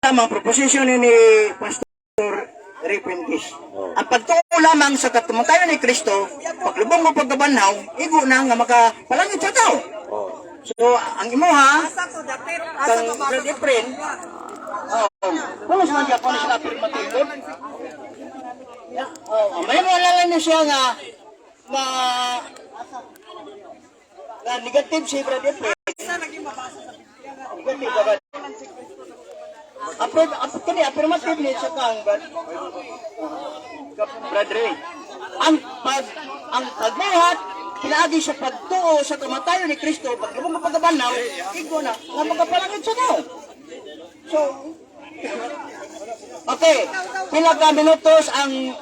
Lamang proposition ni Pastor Repentis. Ang pagtuo lamang sa kamatayon ni Kristo, paglubong o pagkabanhaw, igo na nga makapalangit sa tao. So, ang imuha, kang Brad Efren, oh, pulos man gyapon ni sila affirmative. Yeah. Oh, may maalala niyo siya nga nga nga negative si Brad Efren. Negative ba? Approve, approve, kani affirmative ni siya kang Brad Ray. Ang pagbuhat pinaagi sa pagtuo sa kamatayon ni Kristo, paglubong ng pagkabanhaw, igo na nga makapalangit sa tao. So, okay, pila ka minutos ang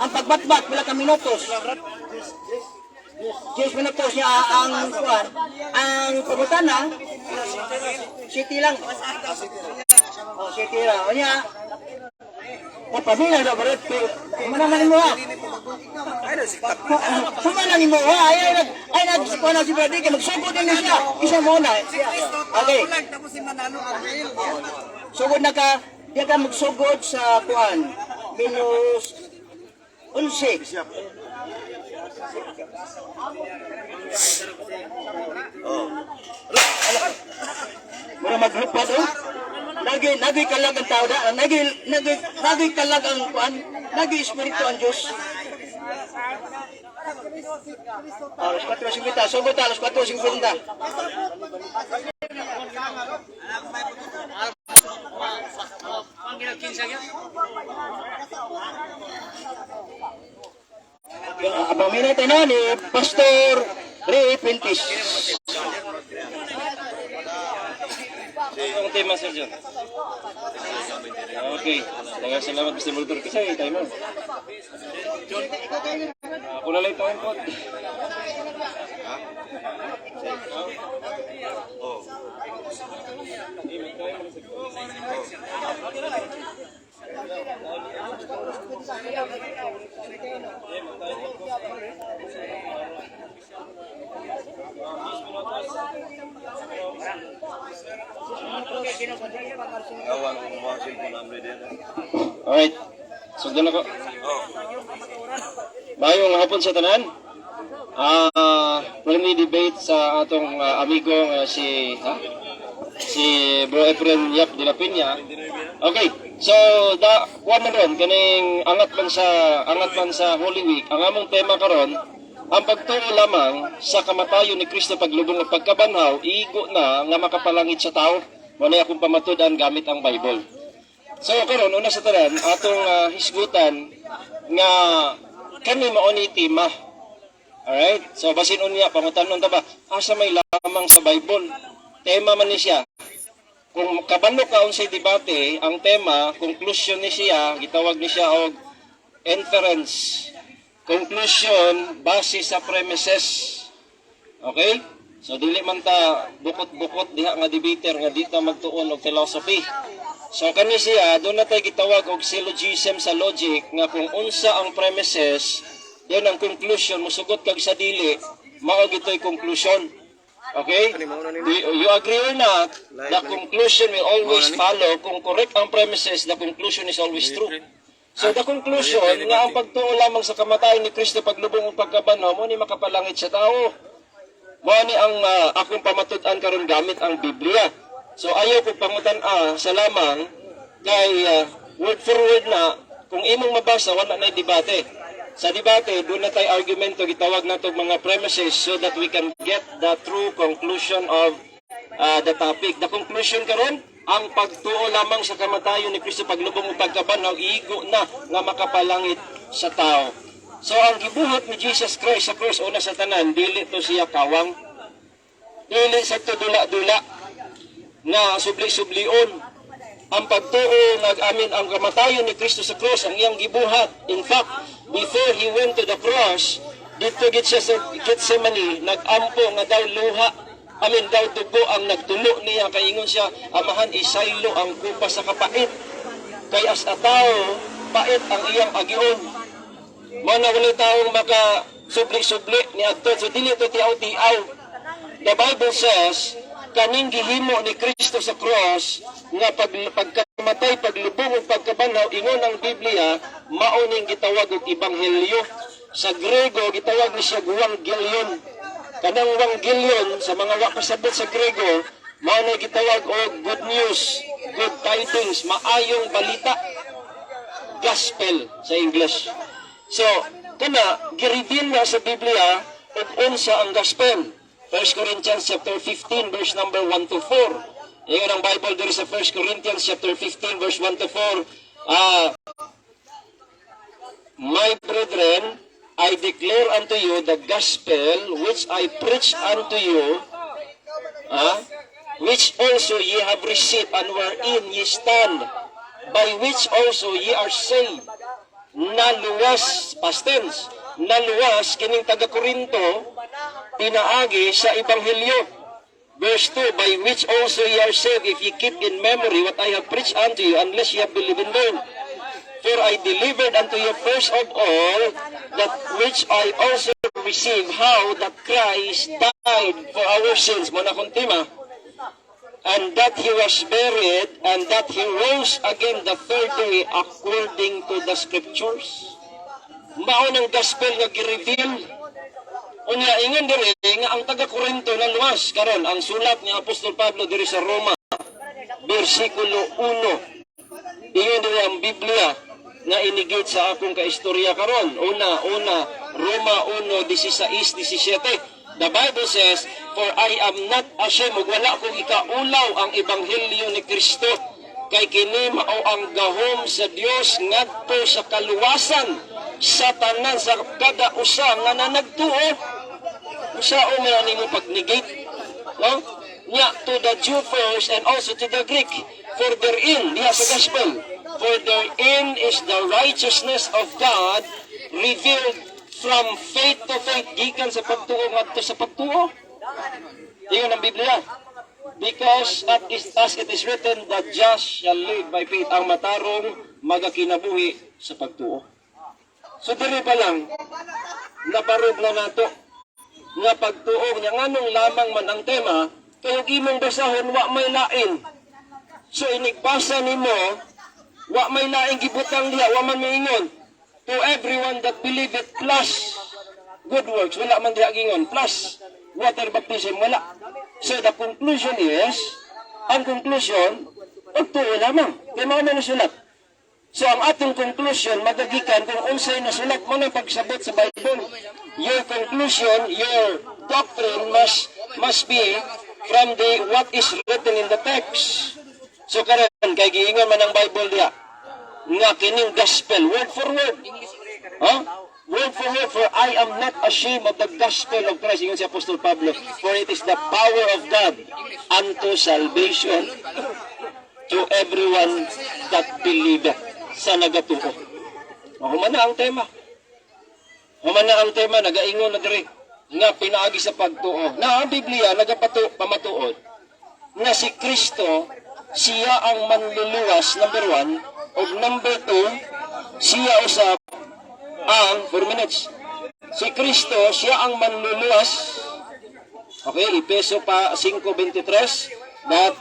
pagbatbat, pila ka minutos? 10 minutos niya ang kuan, ang pangutana, city lang. Oh, city lang. O niya, o pamilya na ba rin? Kumana man mo ha? Kumana mo ha? Ay, nag, kuan na si Brady, kay magsugod din siya. Isa mo na. Okay. Tapos si Manalo Ariel. Sugod na ka, di ka magsugod sa kuan. Minus 11. Mura maglupad oh. Nagi kalag ang tao da, nagi kalag ang kuan, nagi espiritu ang Dios. Alas 4:50, sugod ta alas 4:50. Abang minay tayo ni Pastor Ray Pintis. Ang tema, Sir John. Okay. Daghang salamat, Mr. Monitor. Kasi tayo mo. Ako na lang itong po. Awan ko mga cellphone namin din. Alright. Sundan ako. Mayong hapon sa tanan. Friendly debate sa atong amigo nga si ha? Si Bro Efren Yap de la Peña. Okay. So da kuan man ron kaning angat man sa Holy Week. Ang among tema karon, ang pagtuo lamang sa kamatayon ni Kristo, paglubong ug pagkabanhaw, igo na nga makapalangit sa tao. Mao na akong pamatud-an gamit ang Bible. So karon, una sa tanan, atong hisgutan nga kani mao ni tema. Alright? So basin unya pangutan-on ta ba, asa may lamang sa Bible? Tema man ni siya. Kung kabalo ka unsay debate, ang tema, conclusion ni siya, gitawag ni siya og inference. Conclusion base sa premises. Okay? So dili man ta bukot-bukot diha nga debater nga di ta magtuon og philosophy. So kani siya, doon na tayo gitawag og syllogism sa logic nga kung unsa ang premises, then ang conclusion musugot kag sa dili, mao gitoy conclusion. Okay? Do you agree or not? The conclusion will always follow. Kung correct ang premises, the conclusion is always true. So the conclusion nga ang pagtuo lamang sa kamatayon ni Kristo, paglubong ug pagkabanhaw, mo ni makapalangit sa tao. Mao ni ang akong pamatud-an karon gamit ang Biblia. So ayaw ko pangutan-a sa lamang kay word for word na kung imong mabasa, wala na debate. Sa debate, doon na tay argumento, gitawag nato mga premises so that we can get the true conclusion of the topic. The conclusion karon, ang pagtuo lamang sa kamatayon ni Kristo, paglubong ug pagkabanhaw, igo na nga makapalangit sa tao. So ang gibuhat ni Jesus Christ sa cross, una sa tanan, dili to siya kawang. Dili sa to dula-dula nga subli-sublion. Ang pagtuo nag-amin ang kamatayon ni Kristo sa cross, ang iyang gibuhat. In fact, before He went to the cross, dito gid siya sa Gethsemane, nag-ampo nga daw luha, I mean daw dugo ang nagtulo niya kay ingon siya, "Amahan, isaylo ang kupa sa kapait." Kay as a tao, pait ang iyang agion. Mao na wala taong maka subli-subli ni adto. So dili to tiaw-tiaw. The Bible says, Kaning gihimo ni Kristo sa cross nga pagkamatay, paglubong ug pagkabanhaw, ingon ang Biblia, mao ning gitawag og ebanghelyo. Sa Grego gitawag ni siya euanggelion. Kanang euanggelion, sa mga wa kasabot sa Grego, mao na gitawag og good news, good tidings, maayong balita, gospel sa English. So, kana gi-reveal na sa Biblia ug unsa ang gospel. 1 Corinthians chapter 15 verse number 1 to 4. Ingon ang Bible diri sa 1 Corinthians chapter 15 verse 1 to 4, "My brethren, I declare unto you the gospel which I preached unto you, which also ye have received and wherein ye stand, by which also ye are saved." Naluwas, past tense, naluwas kining taga Korinto pinaagi sa ebanghelyo. Verse 2, "By which also ye are saved, if ye keep in memory what I have preached unto you, unless ye have believed in vain. For I delivered unto you first of all that which I also received, how that Christ died for our sins." Mao na akong tema. "And that he was buried, and that he rose again the third day according to the scriptures." Mao ng gospel nga gi-reveal. Unya ingon diri nga ang taga Korinto naluwas. Karon ang sulat ni Apostol Pablo diri sa Roma, bersikulo 1. Ingon diri ang Biblia nga inigit sa akong kaistorya karon. Una, una, Roma 1, 16, 17. The Bible says, "For I am not ashamed," ug wala kong ikaulaw ang ebanghelyo ni Kristo. "Kay kini mao ang gahom sa Dios ngadto sa kaluwasan sa tanan, sa kada usa nga nanagtuo." Unsaon man nimo pag-negate? No? Nya, "To the Jew first and also to the Greek. For therein," diha sa gospel, "for therein is the righteousness of God revealed from faith to faith," gikan sa pagtuo ngadto sa pagtuo. Ingon ang Biblia. "Because as it is written, the just shall live by faith." Ang matarong magakinabuhi sa pagtuo. So diri pa lang, nabarog na nato nga pagtuo niya. Nganong lamang man ang tema? Kay ug imong basahon, wa may lain. So inigbasa nimo, wa may laing gibutang diha. Wa man miingon "to everyone that believe it plus good works." Wala man diha gingon plus water baptism, wala. So the conclusion is, ang conclusion, pagtuo lamang kay mao man nasulat. So ang atong conclusion magagikan kung unsay nasulat mo ng pagsabot sa Bible. Your conclusion, your doctrine must be from the what is written in the text. So karon kay giingon man ang Bible diha nga kining gospel, word for word. Huh? Word for word, "For I am not ashamed of the gospel of Christ," ingon si Apostol Pablo, "for it is the power of God unto salvation to everyone that believeth," sa nagatuo. O, human na ang tema. Human na ang tema, nagaingon na diri nga pinaagi sa pagtuo. Na ang Biblia nagapato pamatuod nga si Kristo siya ang manluluwas, number one, ug number two, siya usab ang, 4 minutes. Si Kristo siya ang manluluwas. Okay, Epeso pa 5:23, that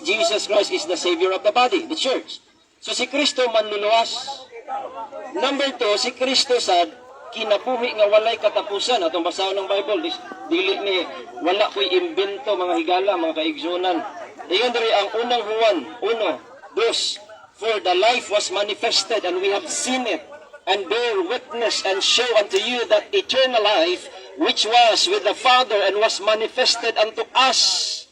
Jesus Christ is the Savior of the body, the church. So si Kristo manluluwas. Number two, si Kristo sad kinabuhi nga walay katapusan. Atong basahon ng Bible, dili ni wala ko'y imbento, mga higala, mga kaigsunan. Ingon diri ang Unang Juan 1:2, "For the life was manifested, and we have seen it and bear witness and show unto you that eternal life which was with the Father and was manifested unto us."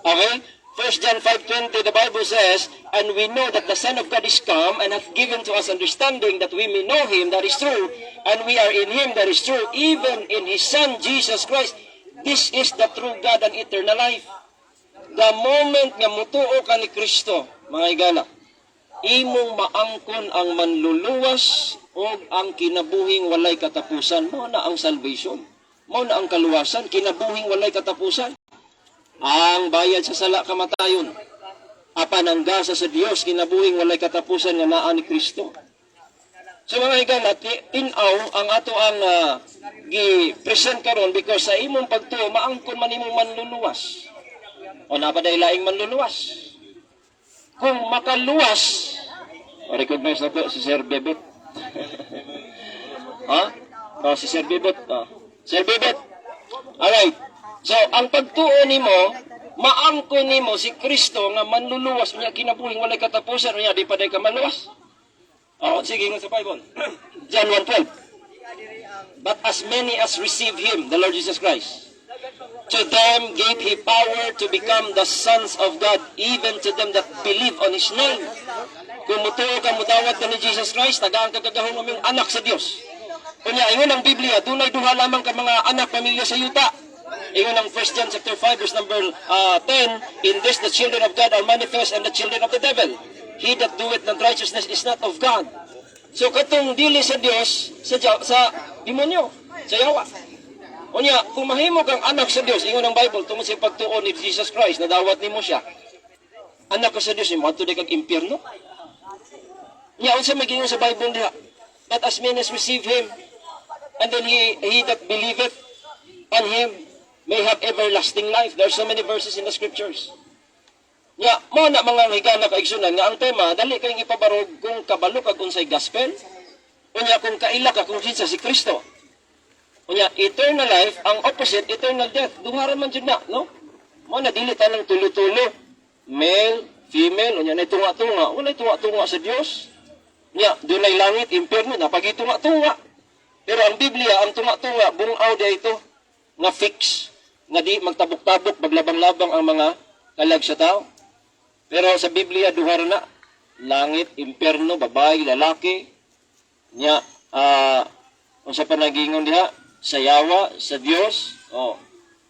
Okay? 1 John 5:20, the Bible says, "And we know that the Son of God is come and hath given to us understanding, that we may know Him that is true, and we are in Him that is true, even in His Son, Jesus Christ. This is the true God and eternal life." The moment nga mutuo ka ni Kristo, mga higala, imong maangkon ang manluluwas o ang kinabuhing walay katapusan. Mao na ang salvation. Mao na ang kaluwasan, kinabuhing walay katapusan. Ang bayad sa sala kamatayon. Apan ang gasa sa Dios kinabuhing walay katapusan nga naa ni Kristo. So mga higala, tin-aw ang ato ang gi-present karon because sa imong pagtuo maangkon man imong manluluwas. O naa pa laing manluluwas. Kung makaluwas, o recognize na po si Sir Bebot. Ha? O, si Sir Bebot. O. Sir Bebot. Alright. So, ang pagtuo nimo, maangko nimo si Kristo nga manluluwas niya kinabuhing walay katapusan niya, di pa day ka maluwas. Oh, sige nga sa Bible. John 1:12. "But as many as receive Him," the Lord Jesus Christ, "to them gave He power to become the sons of God, even to them that believe on His name." Kung mutuo ka, mudawat ka ni Jesus Christ, tagaan ka kagahom mo anak sa Dios. Unya, ingon ang Biblia, dunay duha lamang ka mga anak pamilya sa yuta. Ingon ang 1 John chapter 5 verse number 10, "In this the children of God are manifest and the children of the devil. He that doeth not righteousness is not of God." So katong dili sa Dios, sa demonyo, sa yawa. Unya, kung mahimo kang anak sa Dios, ingon ang Bible, tungod sa pagtuo ni Jesus Christ, nadawat nimo siya. Anak ka sa Dios, mo kag impyerno. Nya unsa may giingon sa Bible diha? "But as many as receive Him, and then he that believeth on Him may have everlasting life." There are so many verses in the scriptures. Nya, mo na, mga higala kaigsunan, nga ang tema, dali kayong ipabarog kung kabalo kag unsay gospel. Unya kung kaila ka kung kinsa si Kristo. Unya, eternal life, ang opposite, eternal death. Duha ra man jud na, no? Mo na dili tanang tulo-tulo. Male, female, unya na tunga-tunga. Walay tunga-tunga sa Dios. Nya, dunay langit, impyerno, napagitunga-tunga. Pero ang Biblia, ang tunga-tunga, bungaw di ito, nga fix, nga di magtabok-tabok, maglabang-labang ang mga kalag sa tao. Pero sa Biblia, duha ra na. Langit, impyerno, babae, lalaki. Nya, unsa pa nagingon diha? Sa yawa, sa Dios. Oh.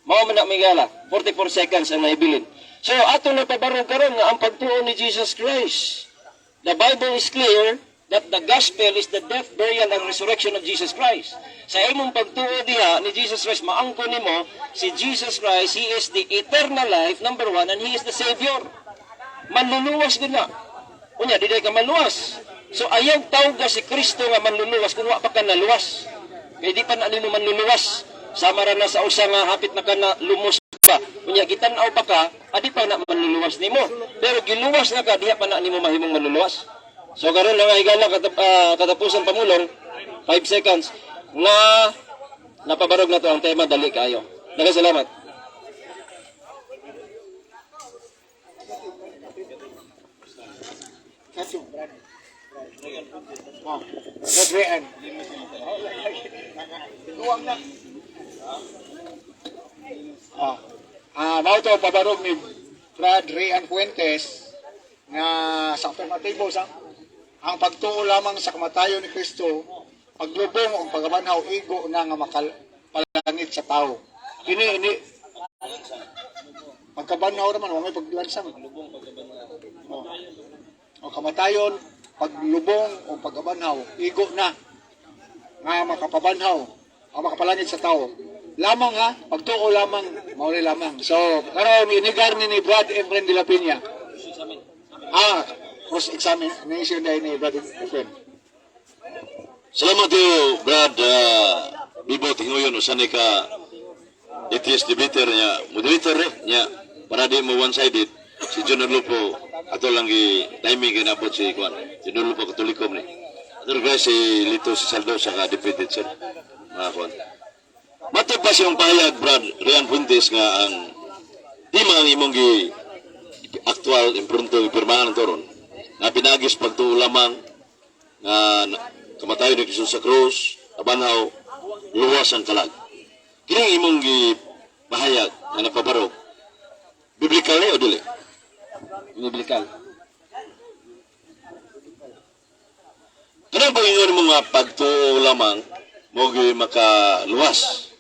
Mao man na, migala. 44 seconds ang naibilin. So, ato na pabarog karon nga ang pagtuo ni Jesus Christ. The Bible is clear that the gospel is the death, burial, and resurrection of Jesus Christ. Sa imong pagtuo diha ni Jesus Christ, maangko nimo si Jesus Christ, He is the eternal life, number one, and He is the Savior. Manluluwas gud na. Unya, di ka maluwas. So ayaw tawga si Kristo nga manluluwas kung wa pa ka naluwas. Kay di pa na nimo manluluwas. Sama ra na sa usa nga hapit na ka na lumos ba. Unya gitan-aw pa ka, adi pa na manluluwas nimo. Pero giluwas na ka, diha pa na nimo mahimong manluluwas. So karon lang, higala, katapusan pamulong, 5 seconds nga napabarog na to ang tema, dali kaayo. Daghang salamat. Kaso, Brad. Oh, Brad. Tuwang na. Ah, mao to pabarog ni Brad Rayan Fuentes nga sa affirmativo sa ang pagtuo lamang sa kamatayon ni Kristo, paglubong o pagkabanhaw, igo na nga makapalangit sa tao. Kini ini pagkabanhaw naman, wa may paglansang. Oh. O kamatayon, paglubong o pagkabanhaw, igo na nga makapabanhaw, ang makapalangit sa tao. Lamang ha, pagtuo lamang, mauli lamang. So, karon inigar ni Brad Efren de la Peña. Ah, cross-examination dahil ni Brad Efren. Salamat yo, Brad Bibo Tingoyon, usa ni ka atheist debater niya, moderator eh, niya, para di mo one-sided, si John Lupo, ato lang gi timing kay nabot si Kwan, si John Lupo Katoliko ni. Ato guys si Lito si Saldo sa ka deputy sir, mga Kwan. Matod pa siyang pahayag, Brad Rian Fuentes, nga ang di mga imong gi aktual imprunto pirmahan ng toron na pinagis pagtuo lamang nga kamatayon ni Jesus sa krus, abanhaw, luwas ang kalag. Kini imong gi pahayag nga napabarog, biblical ni o dili? Biblical. Kanang pangingon mo nga pagtuo lamang mo gi makaluwas.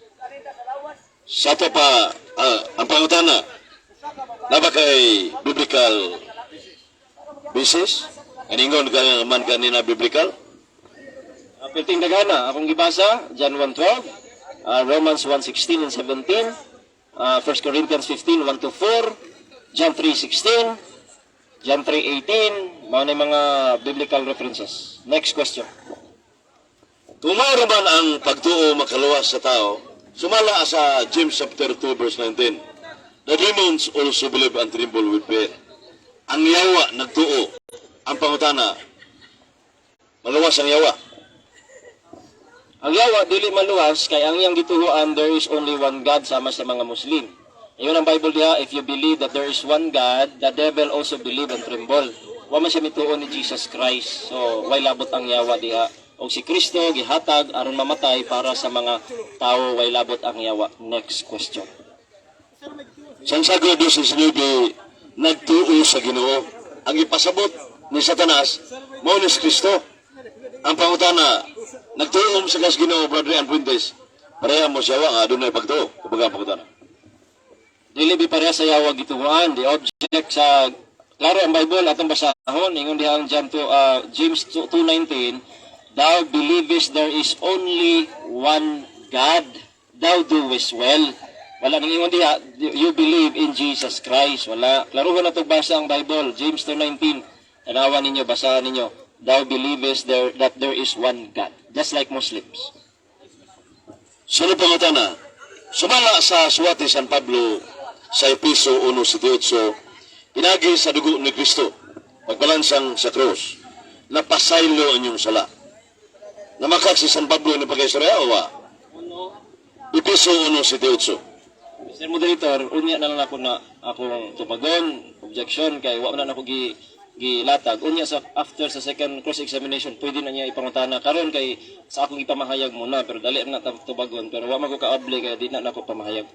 Sa ato pa ang pangutana, na ba kay biblical basis? Aningon ka man kanina biblical? Perting dagana, akong gibasa, John 1:12, Romans 1:16 and 17, 1 Corinthians 15:1 to 4, John 3:16, John 3:18, mao na yung mga biblical references. Next question. Kung mao man ang pagtuo makaluwas sa tao, sumala sa James chapter 2 verse 19. The demons also believe and tremble with fear. Ang yawa nagtuo. Ang pangutana, maluwas ang yawa? Ang yawa dili maluwas kay ang iyang gituohan, there is only one God, sama sa mga Muslim. Ingon ang Bible diha, if you believe that there is one God, the devil also believe and tremble. Wa man siya mituo ni Jesus Christ. So, way labot ang yawa diha. Og si Kristo gihatag aron mamatay para sa mga tao, way labot ang yawa. Next question. Santiago 2:19, nagtuo sa Ginoo. Ang ipasabot ni Satanas, mao ni si Kristo. Ang pangutana, nagtuo sa kas Ginoo, Brother Ian Fuentes? Pareha mo siya nga adunay pagtuo. Kumbaga ang pangutana. Dili bi pareha sa yawa gituohan. The object sa, klaro ang Bible, atong basahon. Ingon diha ang John 2, James 2:19, "Thou believest there is only one God, thou doest well." Wala nang ingon diha, "You believe in Jesus Christ." Wala. Klarohon na basa ang Bible, James 2:19. Tanawan ninyo, basahan ninyo. Thou believest there that there is one God, just like Muslims. Sunod pangutana, sumala sa suwat ni San Pablo sa Epeso 1:78, pinagi sa dugo ni Kristo, pagbalansang sa krus, napasaylo ang inyong sala. Namakak si San Pablo ni pagkaistorya o wa? Epeso 1:78. Mr. Moderator, unya na lang ako na akong tubagon, objection, kay wa man na ako gilatag. Unya sa after sa second cross examination, pwede na niya ipangutana. Karon kay sa akong ipamahayag muna, pero dali na tubagon, pero wa man ko kaabli kay di na nako pamahayag.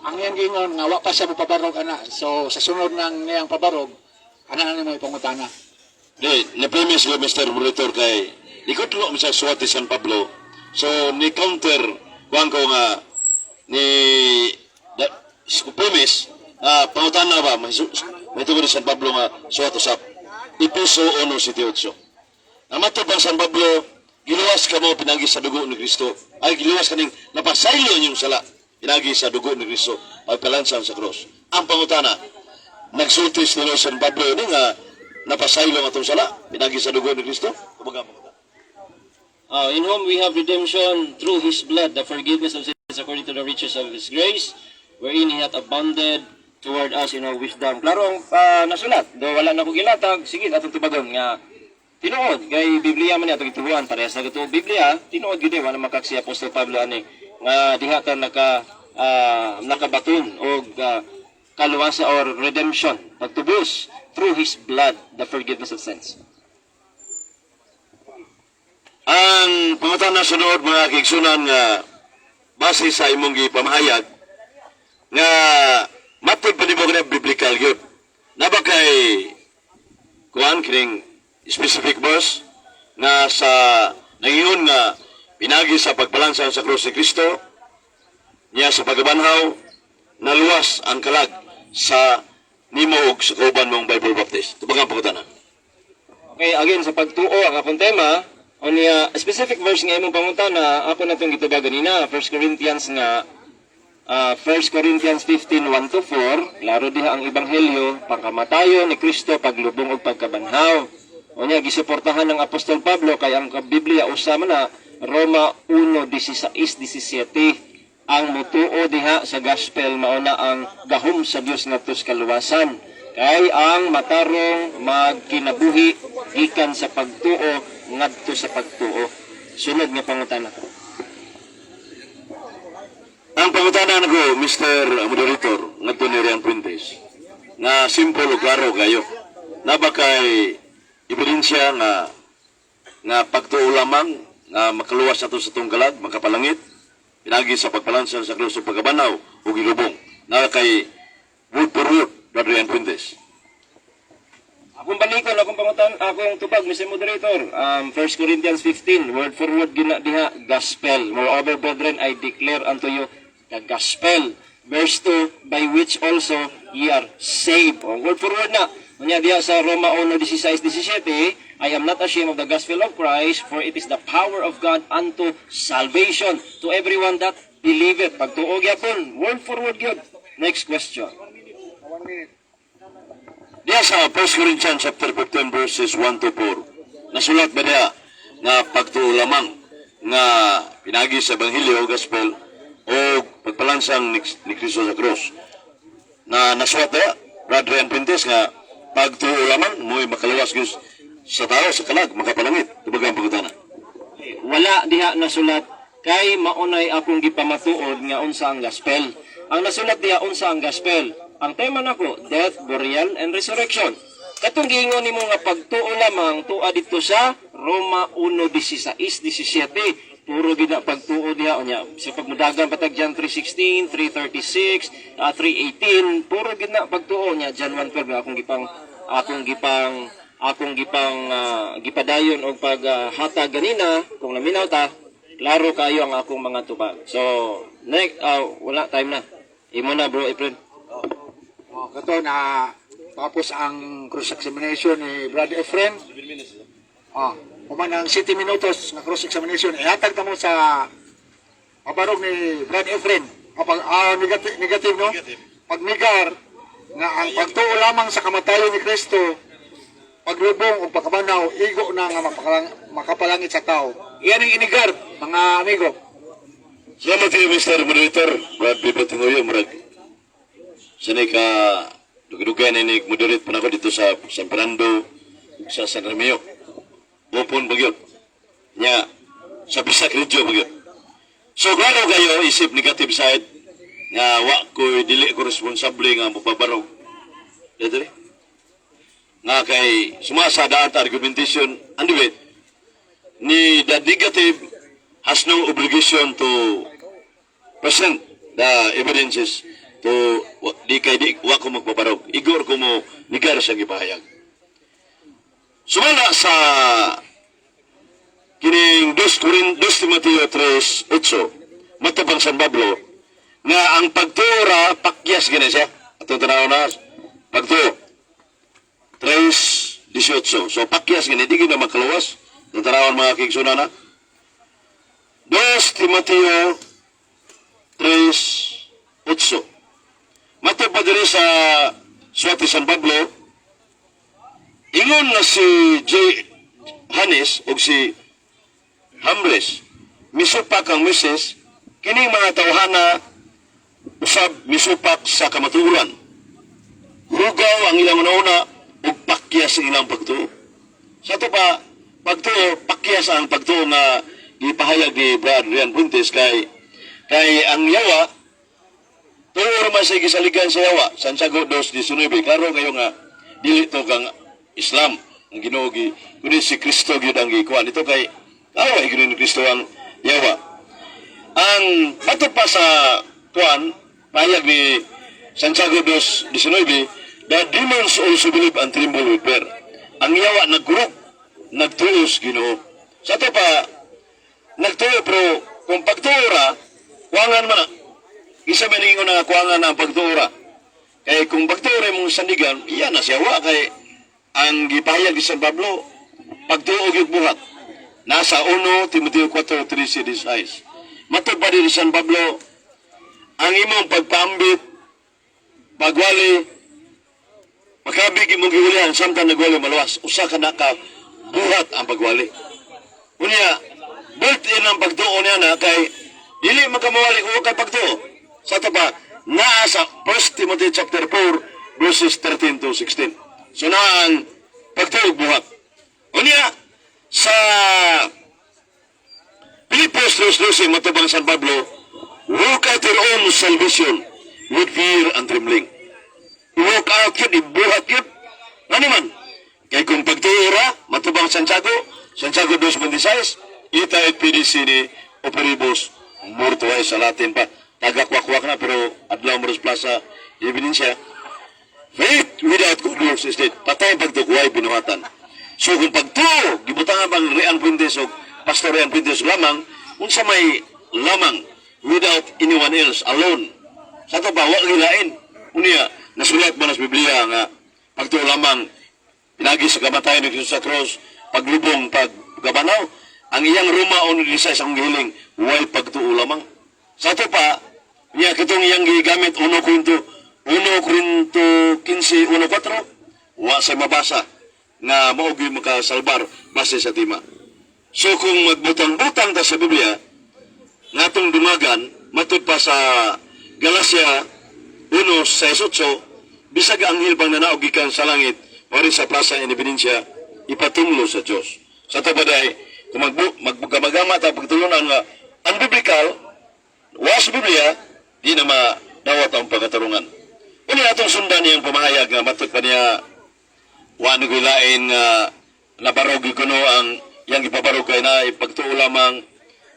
Ang iyang gingon nga wa pa siya mopabarog ana. So sa sunod ng niyang pabarog, ana na nimo ipangutana. Di, ni-premise ko, Mr. Moderator, kay ikutlo mo sa suwat ni San Pablo. So, ni counter, kuhan ko nga, ni da, premise, pangutana ba, may tungod ni San Pablo nga suwat usap. Epeso 1:78. Namatod bang San Pablo, giluwas ka mo pinagi sa dugo ni Kristo? Ay, giluwas kaning napasaylo inyong sala pinagi sa dugo ni Kristo pagkalansang sa krus. Ang pangutana, nagsulti ni San Pablo ni nga napasaylo ang atong sala pinagi sa dugo ni Kristo? Kumbaga ang pangutana. In whom we have redemption through His blood, the forgiveness of sins according to the riches of His grace, wherein He hath abounded toward us in all wisdom. Klaro ang nasulat. Do wala na ko gilatag, sige, atong tubagon nga tinuod kay Biblia man ni atong gituohan, parehas sa gituo Biblia, tinuod gyud eh, wala makak si Apostol Pablo ani nga diha ta nakabaton og kaluwasa or redemption, pagtubos through His blood, the forgiveness of sins. Ang pangutana sunod, mga kaigsunan, nga base sa imong gipamahayag nga matod pa nimo nga biblical gyud. Naba kay kuan kining specific verse nga sa nangingon nga pinagi sa pagbalansa sa krus ni Kristo niya sa pagkabanhaw naluwas ang kalag sa nimo ug sa kauban mong Bible Baptist? Tubagan ang pangutana. Okay, again, sa pagtuo ang akong tema, unya specific verse nga imong pangutana, ako na itong gitubag ganina, 1 Corinthians nga 1 Corinthians 15:1 to 4, klaro diha ang ebanghelyo, pangkamatayon ni Kristo, paglubong ug pagkabanhaw. Unya gisuportahan ng Apostol Pablo kay ang Biblia usa man na, Roma 1:16-17, ang mutuo diha sa gospel mao na ang gahom sa Dios ngadto sa kaluwasan. Kay ang matarong magkinabuhi gikan sa pagtuo ngadto sa pagtuo. Sunod nga pangutana. Ang pangutana nako, Mr. Moderator, ngadto ni Rian Fuentes, nga simple ug klaro kayo. Naba kay ebidensya nga nga pagtuo lamang nga makaluwas ato sa tungkalag, makapalangit, pinagi sa pagpalansan sa krus ug pagkabanhaw ug ilubong? Na kay word for word, Brother Rian Fuentes? Akong balikon, akong pangutan, akong tubag, Mr. Moderator. 1 Corinthians 15, word for word gina diha, gospel. "Moreover, brethren, I declare unto you the gospel." Verse 2, "By which also ye are saved." O, word for word na. Unya diha sa Roma 1:16-17, "I am not ashamed of the gospel of Christ, for it is the power of God unto salvation to everyone that believeth." Pagtuo gyapon, word for word gyud. Next question. One minute. Diya sa 1 Corinthians chapter 15 verses 1 to 4, nasulat ba diya nga pagtuo lamang nga pinagi sa Ebanghelyo o Gospel o pagpalansang ni Kristo sa krus? Na nasuwat na Brad Ryan Pintes nga pagtuo lamang mo'y makaluwas gyud sa tao sa kalag makapalangit. Tubag ang pangutana. Wala diha nasulat kay maunay akong gipamatuod nga unsa ang gospel. Ang nasulat diha, unsa ang gospel. Ang tema nako, death, burial and resurrection. Katong giingon nimo nga pagtuo lamang, tua dito sa Roma 1:16 17. Puro gid na pagtuo diha. Unya sa pagmudagan patag John 3:16, 3:36, 3:18, puro gid na pagtuo. Nya John 1:12 nga akong gipang gipadayon og paghatag ganina, kung naminaw ta, klaro kayo ang akong mga tubag. So next, wala, time na. Imo na, Bro Efren. Oh, kato na tapos ang cross-examination ni Brad Efren. Oh, human ang 7 minutos na cross-examination. Ihatag na mo sa mabarog ni Brad Efren. O, pag, negative, negative, no? Pagnigar nga ang pagtuo lamang sa kamatayon ni Kristo, paglubong o pagkabanhaw, igo na nga makapalangit sa tao. Iyan ang inigar, mga amigo. Salamat kayo, Mr. Moderator. Brad Bibo Tingoyo, murag. Sanay ka, dugay na ni moderate pa nako dito sa San Fernando, ug sa San Remeo. Bupon bagyot. Nya, sa Bisak Radio bagyot. So, klaro kayo, isip negative side, nga wa ko, dili ko responsable nga mapabarog. Dito rin. Nga kay, sumasa daan ta argumentation, and debate, ni the negative has no obligation to present the evidences to di kay di wa ko magpabarog, igor ko mo nigar sa gipahayag. Sumala sa kining 2 Corin 2 Timoteo 3:8, matubang San Pablo nga ang pagtuo pakyas gani siya. Atong tanaw na pagtuo 3:18. So pakyas gani, di gid na makalawas. Atong tanawon, mga kigsuna, na 2 Timoteo 3:8. Matod pa diri sa Suwati San Pablo, ingon na si J. Hanes o si Hambres, misupak ang Moises, kining mga tawhana usab misupak sa kamatuoran. Hugaw ang ilang una ug pakyas ang ilang pagtuo. Sa ato pa, pagtuo, pakyas ang pagtuo nga gipahayag ni Brad Rian Buntes kay ang yawa, tuo man sa gisaligan sa yawa, Santiago 2:19. Klaro kayo nga dili to kang Islam ang Ginoo gi kundi si Kristo gyud ang gikuan ito kay kaaway gyud ni Kristo ang yawa. Ang bato pa sa kuan pahayag ni Santiago 2:19, the demons also believe and tremble with fear. Ang yawa nagkurog, nagtuos Ginoo. Sa ato pa nagtuo, pero kung pagtuo ra, kuangan man na. Isa man ingon nga kuangan na ang pagtuo ra. Kay kung pagtuo ra imong sandigan, iya na siya wa kay ang gipahayag ni San Pablo, pagtuo gyud buhat. Nasa 1 Timoteo 4:13. Matod pa diri San Pablo, ang imong pagpaambit, pagwali, makabig imong giwalihan samtang nagwali maluwas, usa ka na ka buhat ang pagwali. Unya, built-in ang pagtuo niya na kay dili makamawali kung kay pagtuo. Sa ito pa, naa sa 1 Timothy chapter 4 verses 13 to 16. So naa ang pagtuo buhat. Unya, sa Filipos 3:12, matubang San Pablo, work out your own salvation with fear and trembling. Work out yun, ibuhat yun. Ano man? Kay kung pagtuo ra, matubang Santiago, Santiago 2.26, ita et PDC ni operibus mortuae sa Latin pa. Tagakwak-kwak na pero adlaw Moros Plaza, ebidensya. Faith without good works is dead. Patay ang pagtuo, way binuhatan. So kung pagtuo, gibutangan bang Rian Puentes o Pastor Rian Puentes lamang, unsa may lamang without anyone else, alone. Sa ato ba, wa gilain. Unya, nasulat ba na sa Biblia nga pagtuo lamang pinagi sa kamatayon ni Jesus sa cross, paglubong, pagkabanaw, ang iyang Roma 1:16 ang gihiling, way pagtuo lamang. Sa ato pa, niya kitong iyang gigamit 1 Korinto 1 Korinto 15, 1:4, wa sa mabasa nga mao gyud makasalbar base sa tima. So kung magbutang-butang ta sa Biblia, ngatong dumagan, matud pa sa Galacia 1:6-8, bisag anghel pang nanaog gikan sa langit, wari sa Plaza Independencia, ipatumlo sa Dios. Sa ato baday, kung magbugamagama ta pagtulunan nga unbiblical, wa sa Biblia, di na madawat ang pagkatarungan. Unya atong sundan niyang pamahayag nga matod pa niya wa ni lain nga nabarog kuno ang iyang gipabarog kay na ipagtuo lamang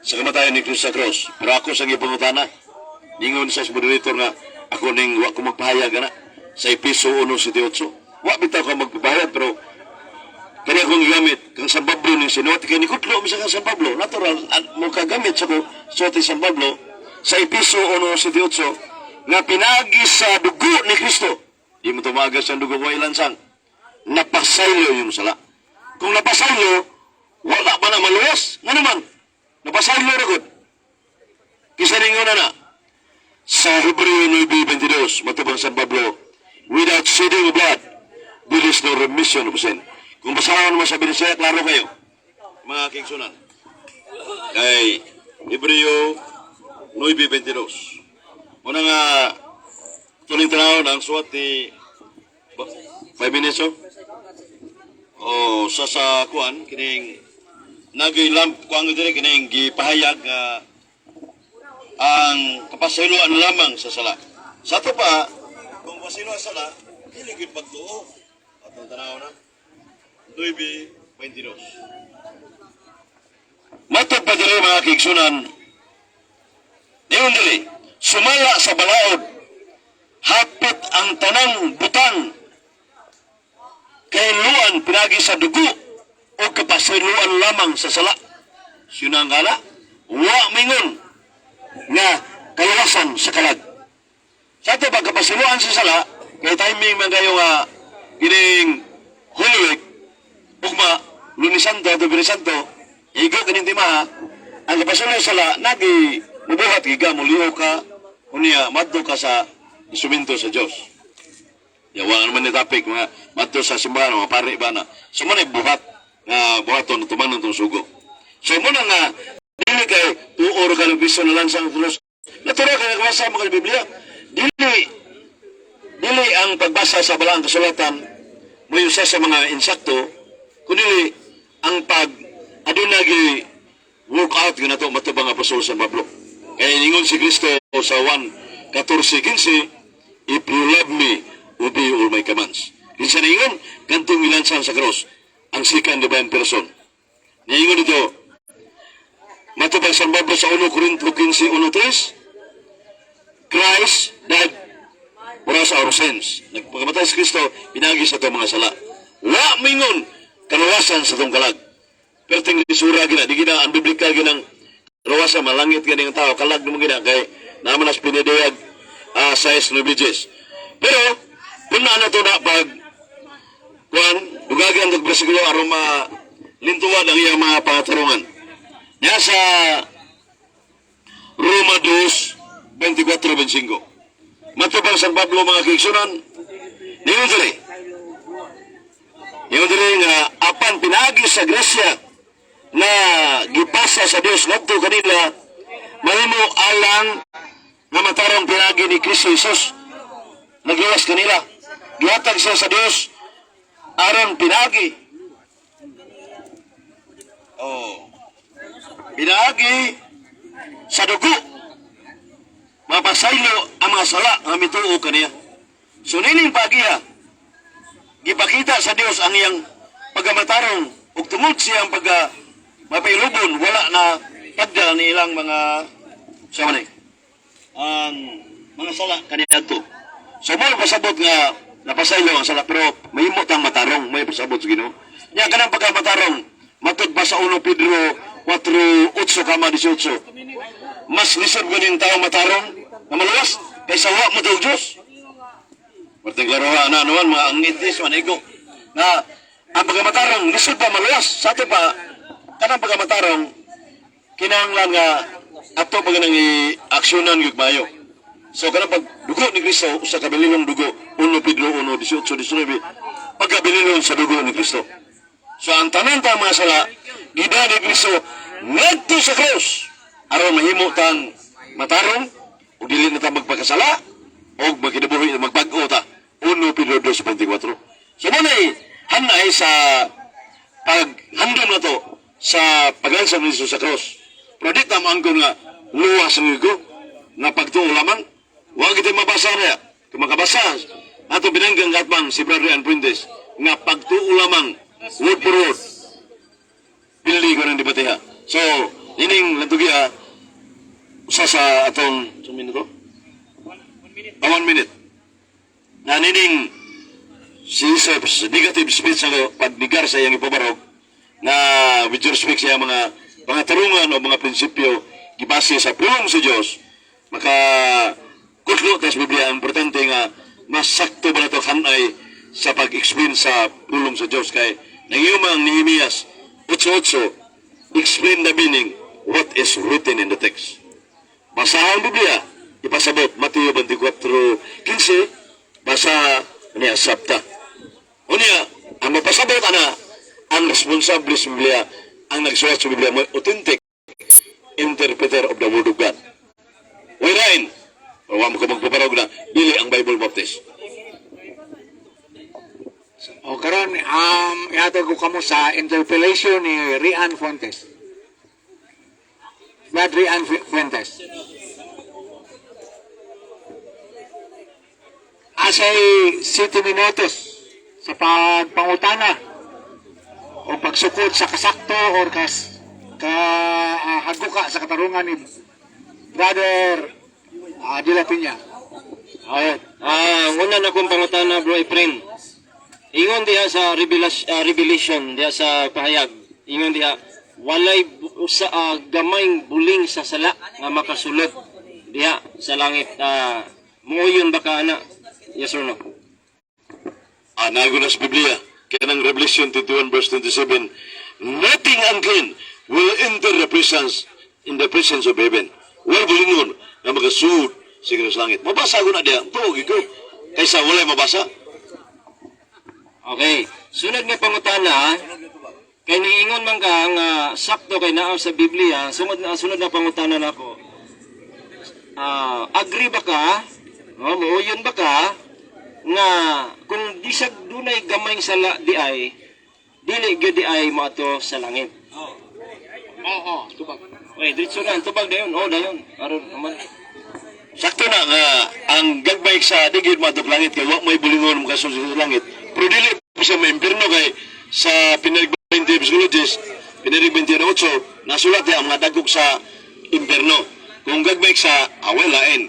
sa kamatayon ni Kristo sa cross. Pero ako sa gipangutana, ningon sa moderator nga ako ning wa ko magpahayag ana sa Episo 1:78. Wa bitaw ka magpahayag, pero kani akong gigamit kang San Pablo ning sinuot kay nikutlo mi sa kang San Pablo. Natural mo kagamit sa ko suot ni San Pablo sa Episo 1:78 nga pinagi sa dugo ni Kristo. Di mo tumagas ang dugo ko ilansang. Napasaylo yung sala. Kung napasaylo, wala pa na maluwas. Nga naman, napasaylo ra gud. Kisa ningon na na, sa Hebreo 9:22, matubang San Pablo, "Without shedding of blood, there is no remission of sin." Kung basahon mo sa Binisaya, klaro kayo, mga kingsunan. Kay Hebreo 9:22. Muna nga, tuling tanaw ng suwat ni 5 minutes, oh. Oh, sa kuan kining nagay lamp kuan diri kining gipahayag nga ang kapasayloan lamang sa sala. Sa ato pa, kung pasayloan sa sala, dili gyud pagtuo. Atong tanaw na. 9:22. Matod pa diri, mga kaigsunan, niyon diri, sumala sa balaod, hapit ang tanang butang kahinloan pinagi sa dugo o kapasayloan lamang sa sala. Sino ang gala? Wa mingon nga kaluwasan sa kalag. Sa ato ba kapasayloan sa sala, kay timing man kayo nga kining Holy Week, ugma, Lunes Santo, Biyernes Santo, igo kining timaha, ang kapasayloan sa sala, nagi mubuhat giga, muliho ka, unya, madto ka sa instrumento sa Diyos. Ya, wala naman ni topic, mga madto sa simbahan, mga pare ba na. So, muna buhat, nga buhaton, tumanon tong sugo. So, muna nga, dili kay tuor ka ng Kristo na lansang krus. Natural kay nagbasa mo kay Biblia. Dili ang pagbasa sa balaang kasulatan mo sa mga insakto, kundi ang pag aduna gi work out nga nato matubang Apostol San Pablo. Kaya ningon si Kristo sa 1:14-15, "If you love me, obey all my commands." Kinsa ningon? Gantong gilansan sa cross, ang second divine person. Niingon dito, matubang San Pablo sa 1 Corinto 15:1-3, "Christ died for us our sins." Nagpakamatay si Kristo, pinagi sa itong mga sala. Wa mingon kaluwasan sa itong kalag. Pero ting lisura gina, di gina, ang biblical ginang kaluwasan, malangit gani ang tao, kalag naman gina, kay naman as pinidayag size no bridges. Pero, kung na to na pag kuan, dugagi ang bersikulo aron ma lintuwad ang iyang mga pangatarungan. Niya sa Roma 2, 24-25. Matubang San Pablo, mga kaigsunan, ningon diri. Ningon diri nga apan pinagi sa grasya na gipasa sa Dios ngadto kanila, mahimo alang nga matarong pinagi ni Kristo Jesus nagluwas kanila. Gihatag siya sa Dios aron pinagi. Oh. Pinagi sa dugo mapasaylo ang mga sala nga mituo kaniya. So nining pagiya, gipakita sa Dios ang iyang pagkamatarong ug tungod siyang pagka mapailubon, wala na pagdala ni ilang mga sa man ang mga sala kaniadto. So mo pasabot nga napasaylo ang sala pero mahimo tang matarong, may pasabot sa Ginoo. Nya kanang pagkamatarong matud pa sa 1 Pedro 4:8 kama 18. Mas lisod ganing tao matarong na maluwas kaysa wa mo tuog Diyos. Perting klaro na naman mga ang itis man igo na ang pagkamatarong lisod pa maluwas sa ato pa kanang pagkamatarong kinahanglan nga ato pa ganang i-aksyonan gyud maayo. So kanang pag dugo ni Kristo usa ka bililong dugo, 1 Pedro 1:18 19, pagkabililong sa dugo ni Kristo. So ang tanan ta mga sala gida ni Kristo ngadto sa krus aron mahimo tang matarong ug dili na ta magpakasala. Og magkinabuhi magbag-o ta. 1 Pedro 2:24. So mo na hanay sa paghandom na to sa paglansang ni Jesus sa cross. Pero di ta moangkon nga luwas ang igo nga pagtuo lamang. Wa kita mabasa niya. Kung makabasa, ato binanggang gatbang si Brother Ann Fuentes nga pagtuo lamang, word for word, pili ko ng debateha. So, ining lantugia, usa sa atong, sa minuto? Ah, 1 minute. Na nining si Joseph, negative speech na pagnigar sa iyang ipabarog, na with your speech sa iyang mga tarungan o mga prinsipyo gibase sa pulong sa Dios, maka kutlo tas Biblia. Ang importante nga mas sakto ba na to kanay sa pag-explain sa pulong sa Dios, kay nangiyumang Nehemias 8:8, "Explain the meaning what is written in the text." Basahan ang Biblia, ipasabot Mateo 24:15, basa niya sabta. Unya, ang mapasabot ana, ang responsable sa Biblia, ang nagsulat sa Biblia, mo authentic interpreter of the Word of God. Wherein, wa mo ko magpaparog na, dili ang Bible Baptist. O karon, ihatag ko kamo sa interpellation ni Rian Fuentes. Brad Rian Fuentes. Asay 7 minutos sa pagpangutana o pagsukod sa kasakto or kas ka haguka sa katarungan ni Brother De La Peña. Alright. Ah, una na kong pangutana, Bro Efren. Ingon diha sa Revelation, diha sa pahayag. Ingon diha, walay usa gamayng buling sa sala nga makasulod diha sa langit. Muoyon ba ka ana? Yes or no? Ah, nago na sa Biblia. Kaya ng Revelation 21 verse 27, "Nothing unclean will enter the presence in the presence of heaven." Walay bulingon na makasuod sa sa langit. Mabasa ko na diya. Tuog ko. Kaysa walay mabasa. Okay. Sunod nga pangutana, kay niingon man ka nga sakto kay naa sa Biblia, sunod na pangutana nako. Agree ba ka? No, muuyon ba ka nga kung bisag dunay gamayng sala di ay dili gyud di ay moadto sa langit? Oo, tubag. Okay, diretso na tubag dayon. Oh, dayon. Aron naman. Sakto na nga ang gagbay sa digid maadtong langit kay wa may bulingon makasuod sa langit. Pero dili pa siya maimpirno kay sa Pinarig 20 Psikologist, Pinarig 21:8, nasulat diya ang mga dagok sa impierno. Kung gagbay sa away lain,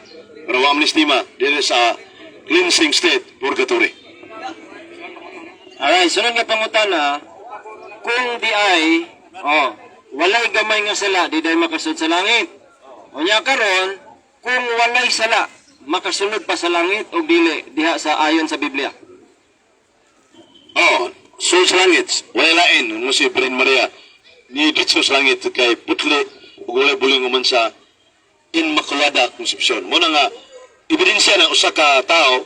pero wa man estima dili sa cleansing state, purgatory. Alright, sunod nga pangutana, kung di ay, oh, walay gamay nga sala, di day makasulod sa langit. Unya karon, kung walay sala, makasulod pa sa langit o dili diha sa ayon sa Biblia? Oh, so sa langit, wala lain, no si Virgen Maria, ni dito sa langit kay putli ug walay buling man sa Inmaculada Concepcion. Muna nga, ebidensya na usa ka tao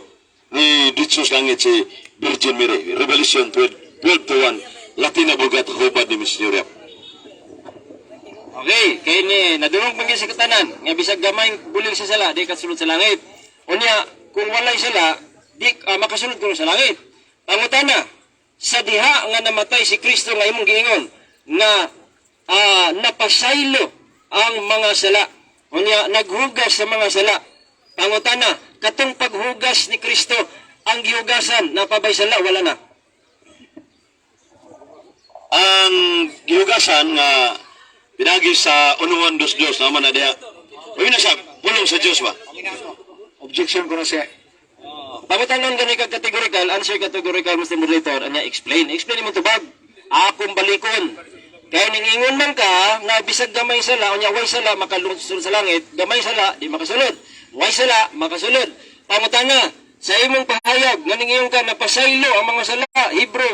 ni dito sa langit si Virgin Mary. Revelation 12, 12 to 1, Latina Vulgata, hubad ni Monsignor Yap. Okay, kay ni nadungog man gyud sa katanan nga bisag gamay buling sa sala di kasulod sa langit. Unya, kung walay sala, di makasulod kuno sa langit. Pangutana, sa diha nga namatay si Kristo nga imong giingon nga napasaylo ang mga sala. Unya, naghugas sa mga sala. Pangutana, katong paghugas ni Kristo, ang gihugasan napabay sala, wala na? Ang gihugasan nga pinagi sa unuhan dos Dios naman na diha. Uy na siya, pulong sa Dios ba? Objection ko na siya. Pangutanon gani ka categorical, answer categorical, Mr. Moderator, anya explain. Explain mo tubag. Akong balikon. Kaya ningingon man ka nga bisag gamay sala, unya way sala makasulod sa langit, gamay sala di makasulod. Way sala makasulod. Pangutana, sa imong pahayag nga ningingon ka napasaylo ang mga sala, Hebrew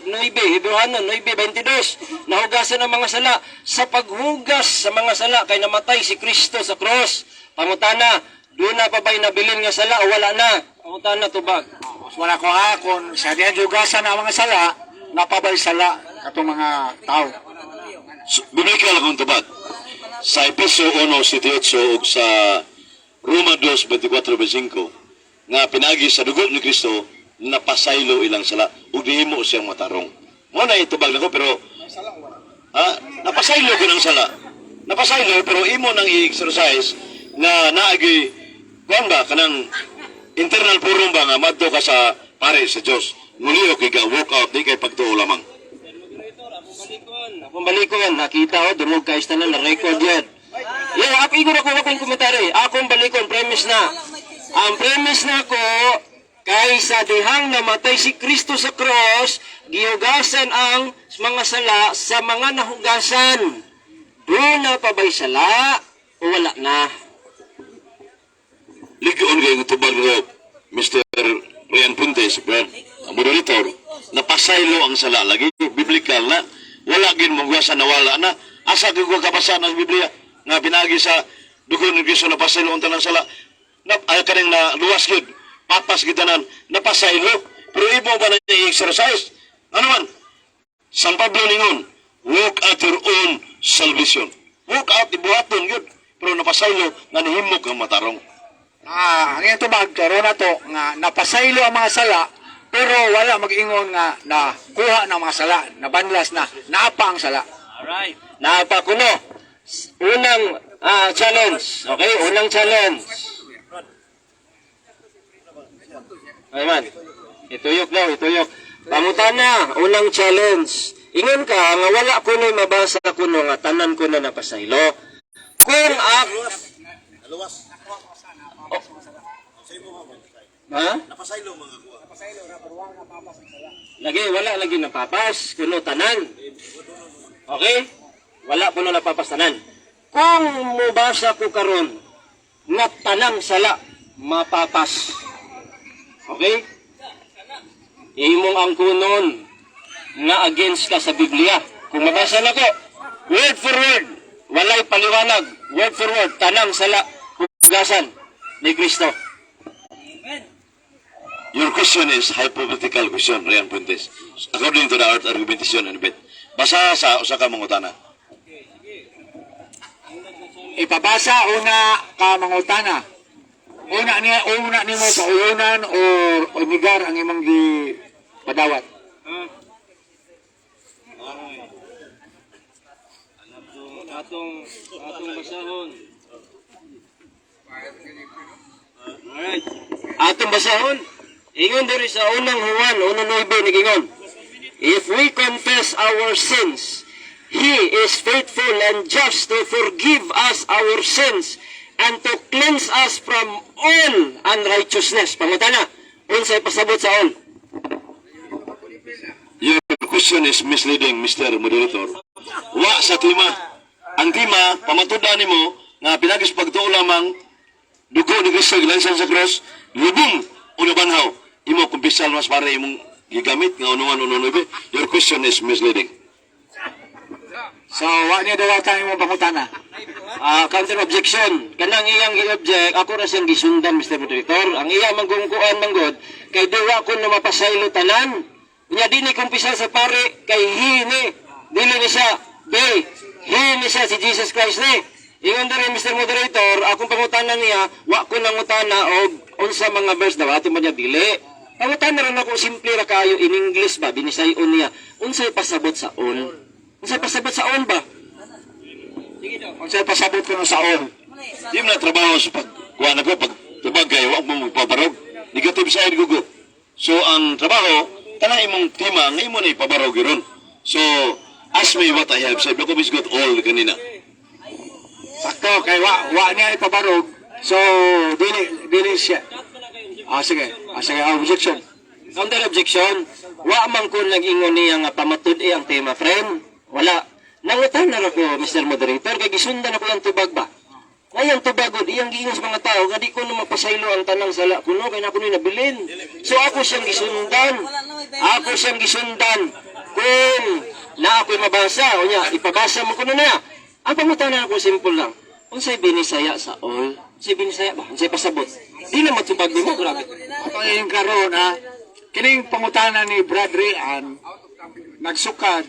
9, Hebrew 9:22, nahugasan ang mga sala sa paghugas sa mga sala kay namatay si Kristo sa cross. Pangutana, doon na pa ba'y nabilin nga sala o wala na? Pangutana, tubag. Mas wala ko ha, kung sa diyan jugasan ang mga sala, napabay sala katong mga tao. So, biblical akong tubag. Sa Epeso 1:7-8 ug sa Roma 2:24-25, nga pinagi sa dugo ni Kristo napasaylo ilang sala ug gihimo siyang matarong. Mo na itubag nako, pero ha, napasaylo ko ng sala. Napasaylo, pero imo nang i-exercise nga naagi kuan ba, kanang internal forum ba, nga madto ka sa pare sa Dios. Mulio kay ga walk out, di kay pagtuo lamang. Akong balikon, nakita ko, dungog kay tanan na record yan. Yo, ako igor ako akong komentaryo. Akong balikon, premise na. Ang premise na ko, kay sa dihang namatay si Kristo sa cross, gihugasan ang mga sala sa mga nahugasan. Doon na pa ba'y sala o wala na? Ligon kay tubag nito, Mr. Rian Puntes, Brad, ang moderator, napasaylo ang sala lagi, biblical na, wala gin mong na wala na, asa gyud ko kabasa ng Biblia, nga pinagi sa dugo ni Kristo napasaylo ang tanang sala, na, ay kaning na luwas gyud, papas gyud tanan, napasaylo, pero imo ba na i-exercise? Ano man? San Pablo ningon, "Work out your own salvation." Work out, ibuhaton gyud, pero napasaylo nga nihimok ang matarong. Ah, ang iyang tubag karon na to nga napasaylo ang mga sala, pero wala mag-ingon nga nakuha ng mga sala, nabanlas na, naapa ang sala. Alright. Naapa kuno. Unang challenge. Okay? Unang challenge. Ay man. Ituyok daw, ituyok. Pangutana, unang challenge. Ingon ka nga wala ko na mabasa kuno nga tanan ko na napasaylo. Kung ak Oh. Ha? Lagi, wala lagi napapas, kuno tanan. Okay? Wala kuno napapas tanan. Kung mubasa ko karon nga tanang sala mapapas. Okay? Imong ang kunon nga against ka sa Biblia. Kung mabasa na ko, word for word, walay paliwanag, word for word, tanang sala hugasan ni Kristo. Your question is hypothetical question, Rian Puentes. According to the art argumentation and debate. Basa sa usa ka mangutana. Ipabasa una ka mangutana. Una niya, una nimo pauyunan or o negar ang imong gi padawat. Atong basahon. Alright. Atong basahon. Ingon diri sa Unang Juan 1:9, nigingon: "If we confess our sins, He is faithful and just to forgive us our sins and to cleanse us from all unrighteousness." Pangutana, unsay pasabot sa all? Your question is misleading, Mr. Moderator. Wa sa tema. Ang tema, pamatudan nimo nga pinagis pagtuo lamang dugo ni Kristo gilansan sa cross, lubong o nabanhaw. Imo kumpisal mas para imong gigamit nga unuan uno nuebe. Your question is misleading. So wa niya dawatan imong pangutana. Ah, counter objection. Kanang iyang gi-object, ako ra siyang gisundan, Mr. Moderator. Ang iya manggungkuan manggod kay duwa ko na mapasaylo tanan. Nya dili kumpisal sa pare kay he ni. Dili ni siya they. He ni siya, si Jesus Christ ni. Ingon diri, Mr. Moderator, akong pangutana niya, wa ko nangutana og unsa mga verse daw ato man niya dili. Pangutana ra nako, simple ra kayo, in English ba, binisayon niya. Unsay pasabot sa all? Unsay pasabot sa all ba? Unsay pasabot kuno sa all? Di mo na trabaho sa pagkuha na ko, pag tubag kayo, wag mo magpabarog. Negative side gugo. So, ang trabaho, tanang imong tema, nga imo na ipabarog yun. So, ask me what I have said. Ako misgot all kanina. Sakto kay wa niya ipabarog. So dili dili siya. Ah, sige. Ah, sige, ah, objection. Counter objection, wa man ko nag-ingon niya nga pamatud-i ang tema, friend. Wala. Nangutan na ko, Mr. Moderator, kay gisundan ako ang tubag ba? Ngayon tubagod, iyang giingon sa mga tao, nga di ko na mapasaylo ang tanang sala kuno, kay na ako ni nabilin. So ako siyang gisundan. Ako siyang gisundan. Kung na ako'y mabasa, o niya, ipabasa mo kuno niya. Ang pangutana ako, simple lang. Unsay binisaya sa all? Unsay binisaya ba? Unsay pasabot? Di na matubag nimo, grabe. Ato yung karon ha. Kining pangutana ni Brad Rian nagsukad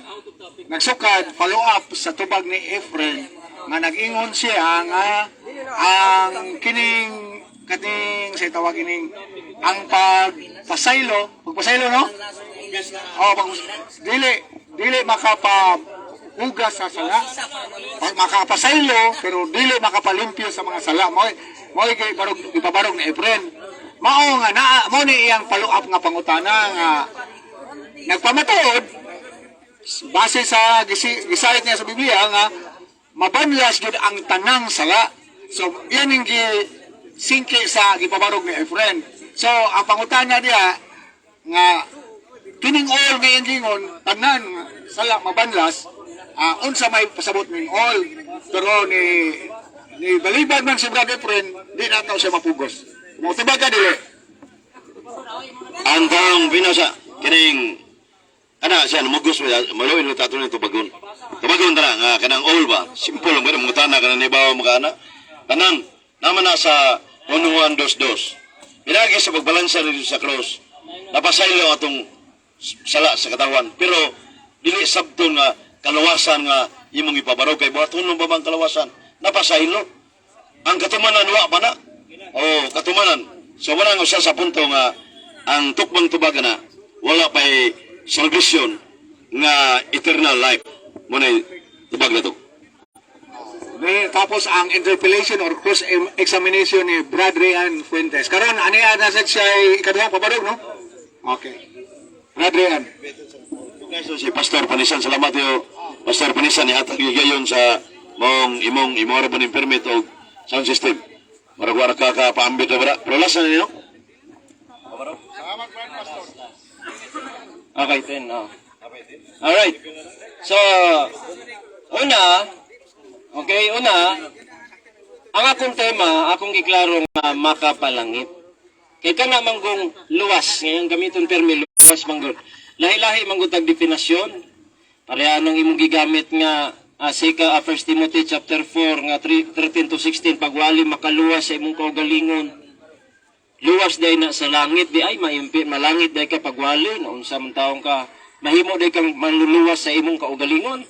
follow up sa tubag ni Efren nga nag-ingon siya nga ang kining kaning sa tawag ining Ang pagpasaylo, pagpasaylo, no? Oh, dili dili makapahugas sa sala. Pag makapasaylo pero dili makapalimpyo sa mga sala. Mo mo kay barog ipabarog ni Efren. Mao nga naa mo ni iyang follow up nga pangutana nga nagpamatuod base sa gisayt niya sa Biblia nga mabanlas gyud ang tanang sala. So yan ang gi singki sa gipabarog ni Efren. So ang pangutana niya nga kining all nga iyang gingon tanan nga sala mabanlas, unsa may pasabot ning all, pero ni ni balibad man si Brother Efren, di na to siya mapugos. Mo tibag ka dili? Ang taong binasa kining ana siya namugos mo maluin mo tato ni tubagon. Tubagon tara nga kanang all ba. Simple lang ba mangutana kanang nibaw maka ana. Kanang naman na sa 1:2:2. Pinagi sa pagbalansa nito sa cross. Napasaylo atong sala sa katawan. Pero dili sabton nga kalawasan nga imong ipabarog kay buhaton mo ba bang kalawasan? Napasaylo. Ang katumanan wa pa na. Oh, katumanan. So wala nga usa sa punto nga ang tukbang tubag na wala pa'y salvation nga eternal life. Mo na tubag na to. Tapos ang interpellation or cross examination ni Brad Rayan Fuentes. Karon ani na sa siya ay ikaduhang pabarog, no? Okay. Brad Rayan. So, si Pastor Panisan, salamat yo. Pastor Panisan, ihatag yung gayon sa mong imong imong ra permit og sound system. Marag wara ka ka paambit na bara. Pero last na ninyo. Okay, 10. Oh. Alright. So, una, okay, una, ang akong tema, akong giklaro nga makapalangit. Kay kana manggong luwas, ngayon gamiton permi luwas manggol. Lahi-lahi manggod tag definasyon. Pareha nang imong gigamit nga sika 1 Timothy chapter 4 nga 3, 13 to 16, pagwali makaluwas sa imong kaugalingon. Luwas day na sa langit di ay maimpi malangit day ka pagwali na unsa man taong ka mahimo day kang manluluwas sa imong kaugalingon,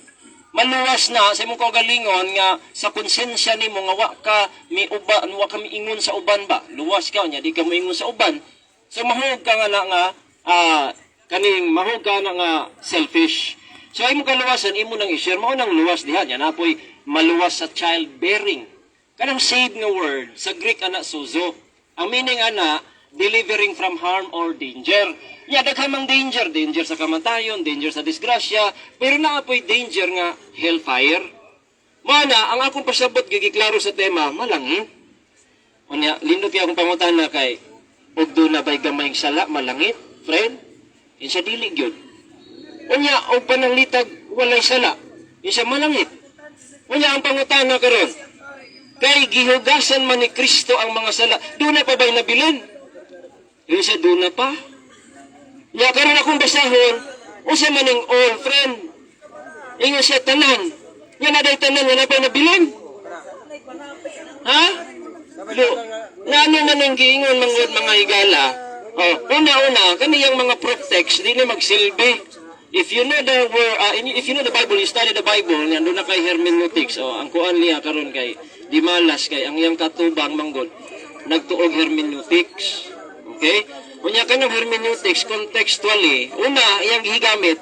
maluwas na sa imong kaugalingon nga sa konsensya nimo nga wa ka miuba, wa ka miingon sa uban ba, luwas ka nya di ka moingon sa uban, so mahug ka nga na nga kaning mahug ka na nga selfish. So imong kaluwasan imo nang i-share, mao nang luwas diha nya napoy maluwas sa childbearing. Kanang save nga word sa Greek ana sozo. Ang meaning ana, delivering from harm or danger. Ya daghan mang danger, danger sa kamatayon, danger sa disgrasya, pero naa po'y danger nga hellfire. Mao na ang akong pasabot gigiklaro sa tema malangit. Unya lindot kay akong pangutana kay og duna ba'y gamayng sala malangit, friend? Insa dili gyud. Unya og pananglitag walay sala, insa malangit. Unya ang pangutana karon, kay gihugasan man ni Kristo ang mga sala, duna pa ba'y nabilin? Yun siya, duna pa. Nya karon akong basahon, unsa man ning all, friend? Ingon siya tanan. Nya na day tanan wala pa nabilin. Ha? Lo, ngano man ang giingon manggod mga higala? Oh, una-una kaniyang mga proof text di na magsilbi. If you know the word, if you know the Bible, you study the Bible, nga na kay hermeneutics. Oh, ang kuan niya karon kay di malas kay ang iyang katubang manggod nagtuog hermeneutics. Okay? Unya kanang hermeneutics contextually, una iyang gigamit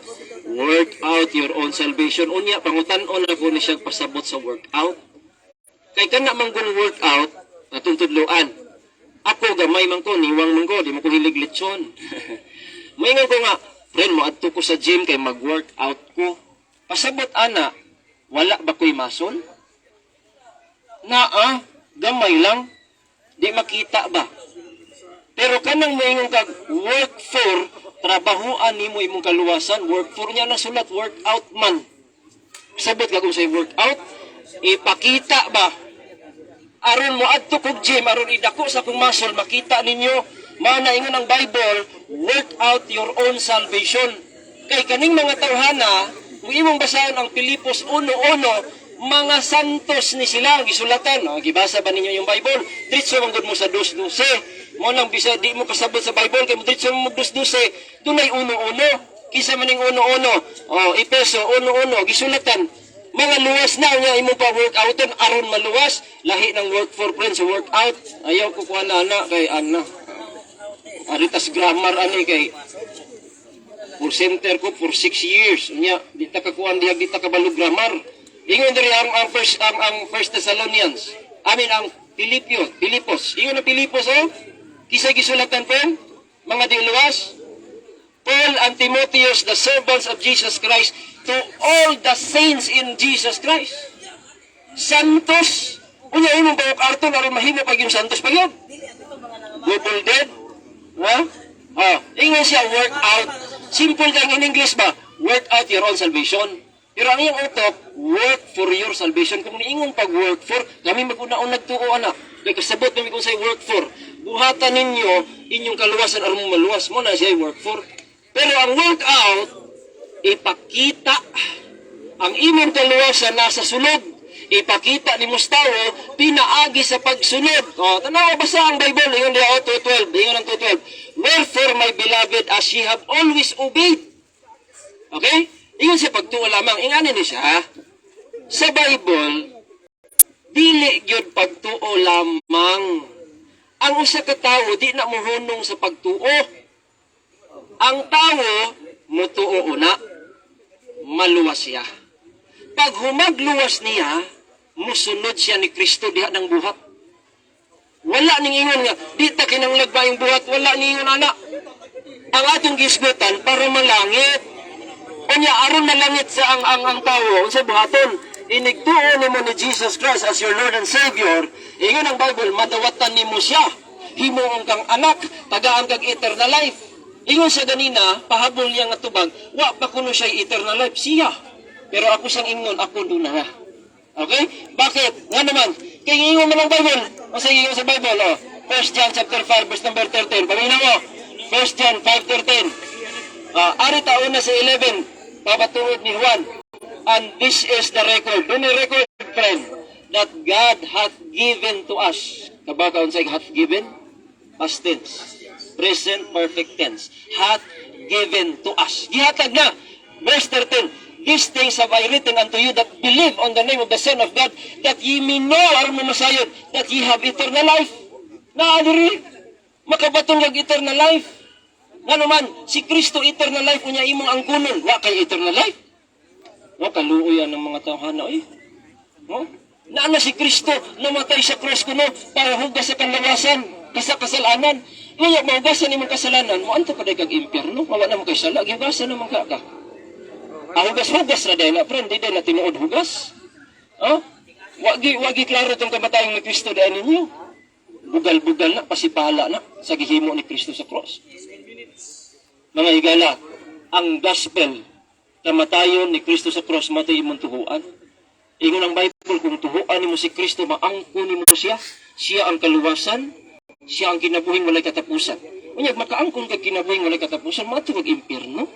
work out your own salvation. Unya pangutan-on ako ni siya pasabot sa work out. Kay kana man gun work out, atong tudloan. Ako gamay man ko, niwang man ko, di mo ko hilig lechon. Maingon ko nga, friend mo adto ko sa gym kay mag-work out ko. Pasabot ana, wala ba ko'y muscle? Naa, gamay lang. Di makita ba? Pero kanang moingon kag work for, trabahoan nimo imong kaluwasan, work for niya nasulat, work out man. Sabot ka kung say work out, ipakita ba? Aron mo adto kog gym, aron idako sa akong muscle, makita ninyo, mana ingon ang Bible, work out your own salvation. Kay kaning mga tawhana, kung imong basahon ang Pilipos 1:1, mga santos ni sila ang gisulatan. No, gibasa ba ninyo yung Bible? Diretso man gud mo sa 2:12. Mo nang bisa di mo kasabot sa Bible kay mo diretso mo 2:12. Dunay 1:1. Kinsa man ning 1:1? Oh, Epeso 1:1 gisulatan. Mga luwas na nga imo pa workouton aron maluwas, lahi ng work for friends workout. Ayaw ko kuan ana kay ana. Aritas grammar ani kay for center ko for 6 years. Unya, di ta kakuan diha, di ta kabalo grammar. Ingon diri ang First Thessalonians. I mean ang Filipio, Filipos. Ingon ang Filipos, oh. Kinsa gisulatan, friend? Mga diluwas. Paul and Timotheus, the servants of Jesus Christ, to all the saints in Jesus Christ. Santos. Unya imong bawok arton aron mahimo pag yung santos pag yun. Google dead. Ha? Oh, ingon siya, work out. Simple lang in English ba? Work out your own salvation. Pero ang iyang utok, work for your salvation. Kung niingon pag work for, kami mag-una-un nagtuo, anak. Kay kasabot kami kung say work for. Buhatan ninyo inyong kaluwasan aron mo maluwas mo na siya work for. Pero ang work out, ipakita ang imong kaluwasan nasa sulod. Ipakita ni tawo pinaagi sa pagsunod. O, tanawa, basa ang Bible, ingon diha, oh, 2:12, ingon ang 2:12. "Wherefore, my beloved, as ye have always obeyed." Okay? Ingon siya pagtuo lamang. Ingani ni siya, ha? Sa Bible, dili gyud pagtuo lamang. Ang usa ka tawo di na mohunong sa pagtuo. Ang tawo mutuo una, maluwas siya. Pag humagluwas niya, musunod siya ni Kristo diha ng buhat. Wala ning ingon nga, di ta kinanglag ba yung buhat, wala ning ingon ana. Ang atong gisgutan para malangit. Unya aron malangit sa ang tawo, unsa buhaton? Inigtuo nimo ni Jesus Christ as your Lord and Savior, ingon ang Bible, madawatan nimo siya. Himuon kang anak, tagaan kag eternal life. Ingon siya ganina, pahabol niya nga tubag, wa pa kuno siya eternal life siya. Pero ako siyang ingon, ako duna na. Okay? Bakit? Nga naman, kay ingon man ang Bible. Unsa ingon sa Bible, oh? 1 John chapter 5 verse number 13. Paminaw mo. 1 John 5:13. Ari taon na sa 11, papatungod ni Juan. "And this is the record." Doon record, friend, "that God hath given to us." Kabaka unsay hath given? Past tense. Present perfect tense. Hath given to us. Gihatag na. Verse 13. "These things have I written unto you that believe on the name of the Son of God, that ye may know," aron mo masayod, "that ye have eternal life." Na diri makabaton kag eternal life. Ngano man, si Kristo eternal life, unya imong angkunon, wa kay eternal life. Wa kaluoy ang mga tawhana oy. No? Naa na si Kristo, namatay sa cross kuno para hugas sa kanlawasan, kasa kasalanan. Ngayon, mahugasan imong kasalanan, mo anto pa kag impyerno, mawa na mo kay sala, gihugasan naman ka ka. Ah, hugas-hugas ra dahil na, friend, di dahil na tinuod hugas. Oh? Wagi klaro itong kamatayon ni Kristo dahil ninyo. Bugal-bugal na, pasipala na sa gihimo ni Kristo sa cross. Mga higala, ang gospel, kamatayon ni Kristo sa cross, matay imong tuhuan. Ingon ang Bible, kung tuhuan nimo si Kristo, maangko nimo siya, siya ang kaluwasan, siya ang kinabuhing walay katapusan. Unya, makaangkon kag kinabuhing walay katapusan, maadto kag impyerno.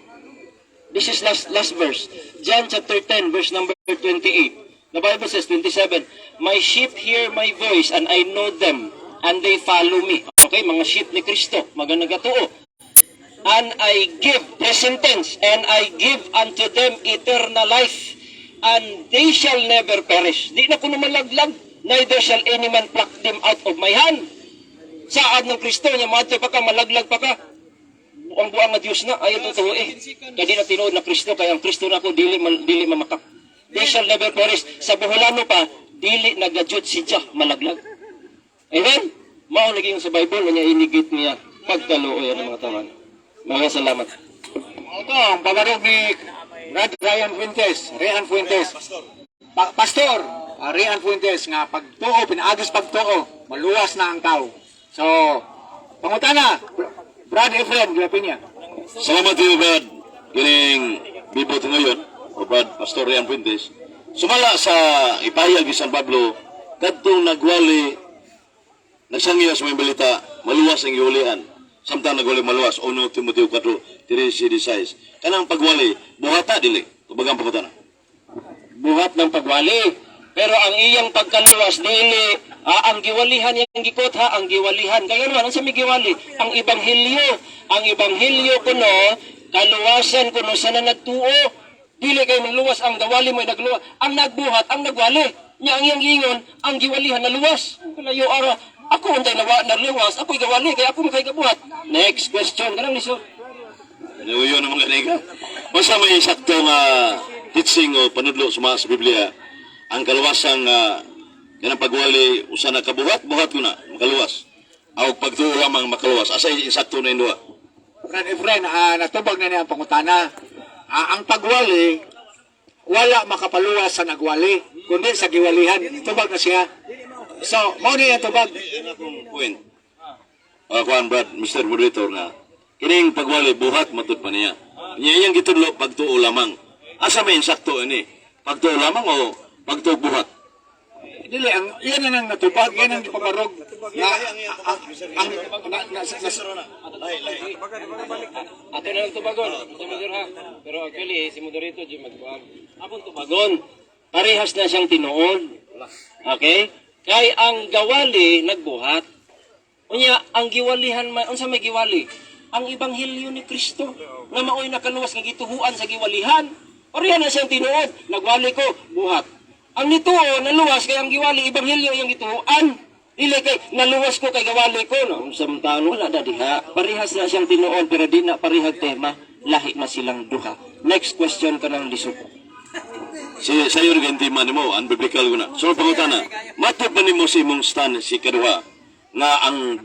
This is last last verse. John chapter 10 verse number 28. The Bible says 27, "My sheep hear my voice and I know them and they follow me." Okay, mga sheep ni Kristo, mga nagatuo. "And I give," present tense, "and I give unto them eternal life, and they shall never perish." Di na kuno malaglag, "neither shall any man pluck them out of my hand." Saad ng Kristo niya, maadto pa ka, malaglag pa ka. Ang buang nga Dios na ayaw totoo eh. Kaya di na tinuod na Kristo, kaya ang Kristo na ako dili, dili mamakak. "They shall never perish." Sa Boholano pa, dili nagajud si Jah malaglag. Amen? Mao lagi yung sa Bible, niya inigit niya pagkaluoy ng mga taman. Mga salamat. Ito, ang pabarog ni Brad Ryan Fuentes, Ryan Fuentes. Pastor, Ryan Fuentes, nga pagtuo, pinaagis pagtuo, maluwas na ang tao. So, pangutana, Brad Efren, de la Peña. Salamat iyo, Brad. Kining bibot ngayon, o Brad Pastor Rian Fuentes. Sumala sa ipahayag ni San Pablo, kadtong nagwali, nagsangya sa mga balita, maluwas ang giulihan. Samtang nagwali maluwas, 1 Timoteo 4, 13, Kanang pagwali, buhata dili. Tubagang pangutana. Buhat ng pagwali. Pero ang iyang pagkaluwas dili ang giwalihan yang gikot ha, ang giwalihan. Kaya naman ang sa may giwali, ang ebanghelyo, ang ebanghelyo kuno kaluwasan kuno sa nagtuo. Dili kay maluwas ang gawali mo nagluwas, ang nagbuhat ang nagwali. Nya ang iyang ingon, ang giwalihan na luwas. Kalayo ara. Ako untay nawa naliwas, ako gawali kay ako makay gabuhat. Next question kanang lisod. Niuyo naman gani ka. Unsa may sakto nga teaching o panudlo sa mga sa Biblia ang kaluwasang kanang pagwali usa na kabuhat buhat ko na makaluwas. Aw pagtuo lamang makaluwas. Asa insakto na induha? Brad Efren, natubag na niya ang pangutana. Ang pagwali, wala makapaluwas sa nagwali, kundi sa giwalihan. Tubag na siya. So, mao na yung tubag. Ang akong point. Kuan Brad, Mr. Moderator nga kining pagwali buhat matud pa niya. Niya iyang gitudlo pagtuo lamang. Asa may insakto ini? Pagtuo lamang o pagtuo buhat? Dili, ang iyan na nang natubag, iyan ang gipabarog. Na, ang, na, na, na, Ato na lang tubagon, sa moderator ha. Pero actually, si moderator di magbuang. Akong tubagon, parehas na siyang tinuod. Okay? Kay ang gawali nagbuhat. Unya, ang giwalihan man, unsa may giwali? Ang ebanghelyo ni Kristo nga maoy nakaluwas nga gituhuan sa giwalihan. Pareha na siyang tinuod. Nagwali ko, buhat. Ang nituo, naluwas kay ang giwali, ebanghelyo iyang gituhuan. Dili kay naluwas ko kay gawali ko no. Sa taon wala na diha. Parehas na siyang tinuod pero di na parehag tema. Lahi na silang duha. Next question kanang lisod. Si sayo rin tema nimo, ang biblical ko na. So pangutana, matod ba nimo sa imong stand si kaduha nga ang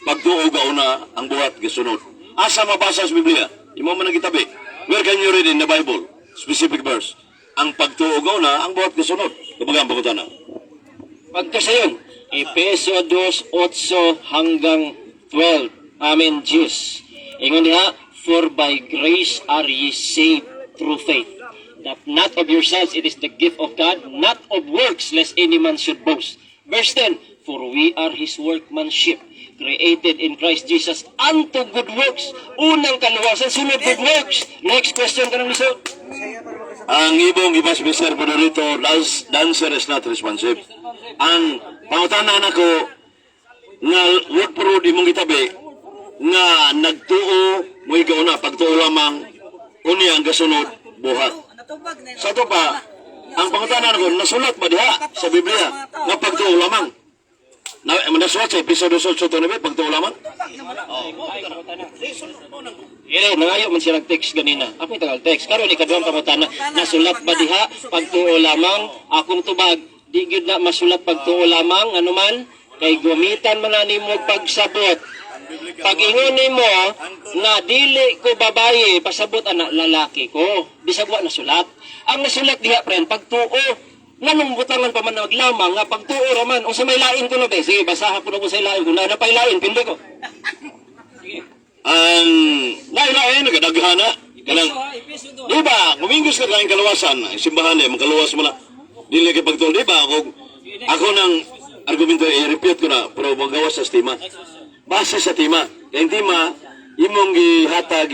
pagtuo gauna ang buhat gisunod? Asa mabasa sa Biblia? Imo man ang gitabi. Where can you read in the Bible? Specific verse. Ang pagtuo gauna ang buhat gisunod. Kumbaga ang pangutana. Pagkasayon, Epeso 2:8 hanggang 12. Amen, Jesus. Ingon diha, "For by grace are ye saved through faith. That not of yourselves, it is the gift of God, not of works, lest any man should boast." Verse 10, "For we are His workmanship, created in Christ Jesus unto good works." Unang kaluwasan, sunod good works. Next question ka ng lisod. Ang ibong ibas Mr. Moderator, the answer is not responsive. Ang pangutana nako nga word for word imong gitabi nga nagtuo mo'y gauna pagtuo lamang unya ang gasunod buhat. Sa ato pa, ang pangutana nako nasulat ba diha sa Biblia nga pagtuo lamang? Na, nasulat sa episode 8 na pagtuo lamang? Ire, nangayo man siya text ganina. Ako yung tagal text. Karon ikaduhang pangutana, nasulat ba diha pagtuo lamang akong tubag? Di gyud na masulat pagtuo lamang anuman kay gamitan man na nimo pagsabot. Pag-ingon nimo nga dili ko babaye, pasabot ana lalaki ko. Bisag wa nasulat. Ang nasulat diha friend pagtuo. Nganong butangan pa man lamang nga pagtuo ra man unsa may lain ko no be? Sige, basaha ko na kung sa lain ko na napay lain pindi ko. Ang lain-lain nagadaghana kanang di ba, kumingos ka lang kaluwasan, ang simbahan eh, makaluwas mo na. Dili kay pagtuo, di ba? Kung ako nang argumento, i-repeat ko na, pero magawas sa tema. Base sa tema. Kaya yung tema, imong gihatag,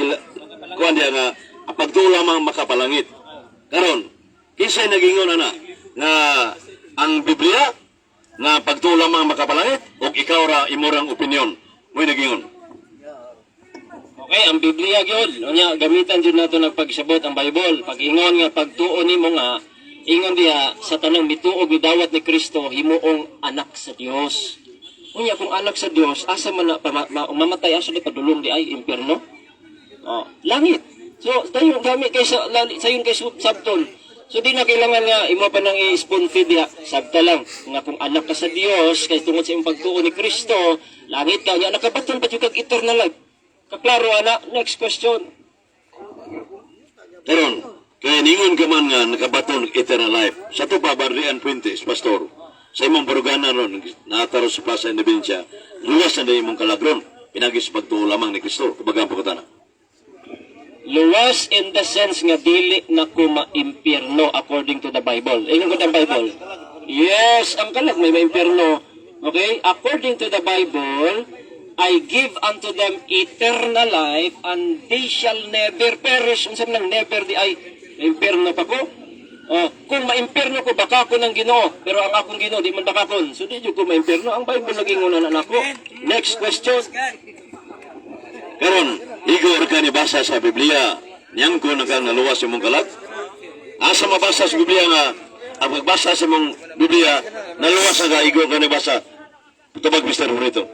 kuan diya nga, ang pagtuo lamang makapalangit. Karon, kinsay nagingon ana nga ang Biblia nga pagtuo lamang makapalangit o ikaw ra imorang opinion mo'y nagingon. Okay, ang Biblia gyud. Unya gamitan jud nato ng pagsabot ang Bible. Pag ingon nga pagtuo nimo nga ingon diha sa tanang mituo gidawat ni Kristo himuong anak sa Dios. Unya kung anak sa Dios, asa man na mamatay asa di padulong di ay impierno? Oh, langit. So dayon gamit kay sa lali, sayon kay sabton. So di na kailangan nga imo pa nang i-spoon feed diha. Sabta lang nga kung anak ka sa Dios kay tungod sa imong pagtuo ni Kristo, langit ka nya nakabaton pa jud kag eternal life. Kaklaro ana, next question. Karon, kaya ningon ka man nga nakabaton og eternal life. Sa to pa Barrian Fuentes, pastor. Sa imong baruganan ron, nataro sa Plaza Independencia, luwas na imong kalagron. Pinagi sa pagtuo lamang ni Kristo. Kumbaga ang pangutana. Luwas in the sense nga dili na ko maimpierno according to the Bible. Ingon ko ang Bible. Yes, ang kalag may maimpierno. Okay? According to the Bible, "I give unto them eternal life and they shall never perish." Unsa man ang never di ay impierno pa ko? Oh, kung maimpierno ko baka ko ng Ginoo, pero ang akong Ginoo di man bakakon. So di jud ko maimpierno. Ang Bible naging una na nako. Next question. Karon, igor ka ni basa sa Biblia. Niyang ko na kang naluwas imong kalag. Asa mabasa sa Biblia nga ang pagbasa sa imong Biblia, naluwas na ka, igor ka ni basa. Tubag, Mr. Morito.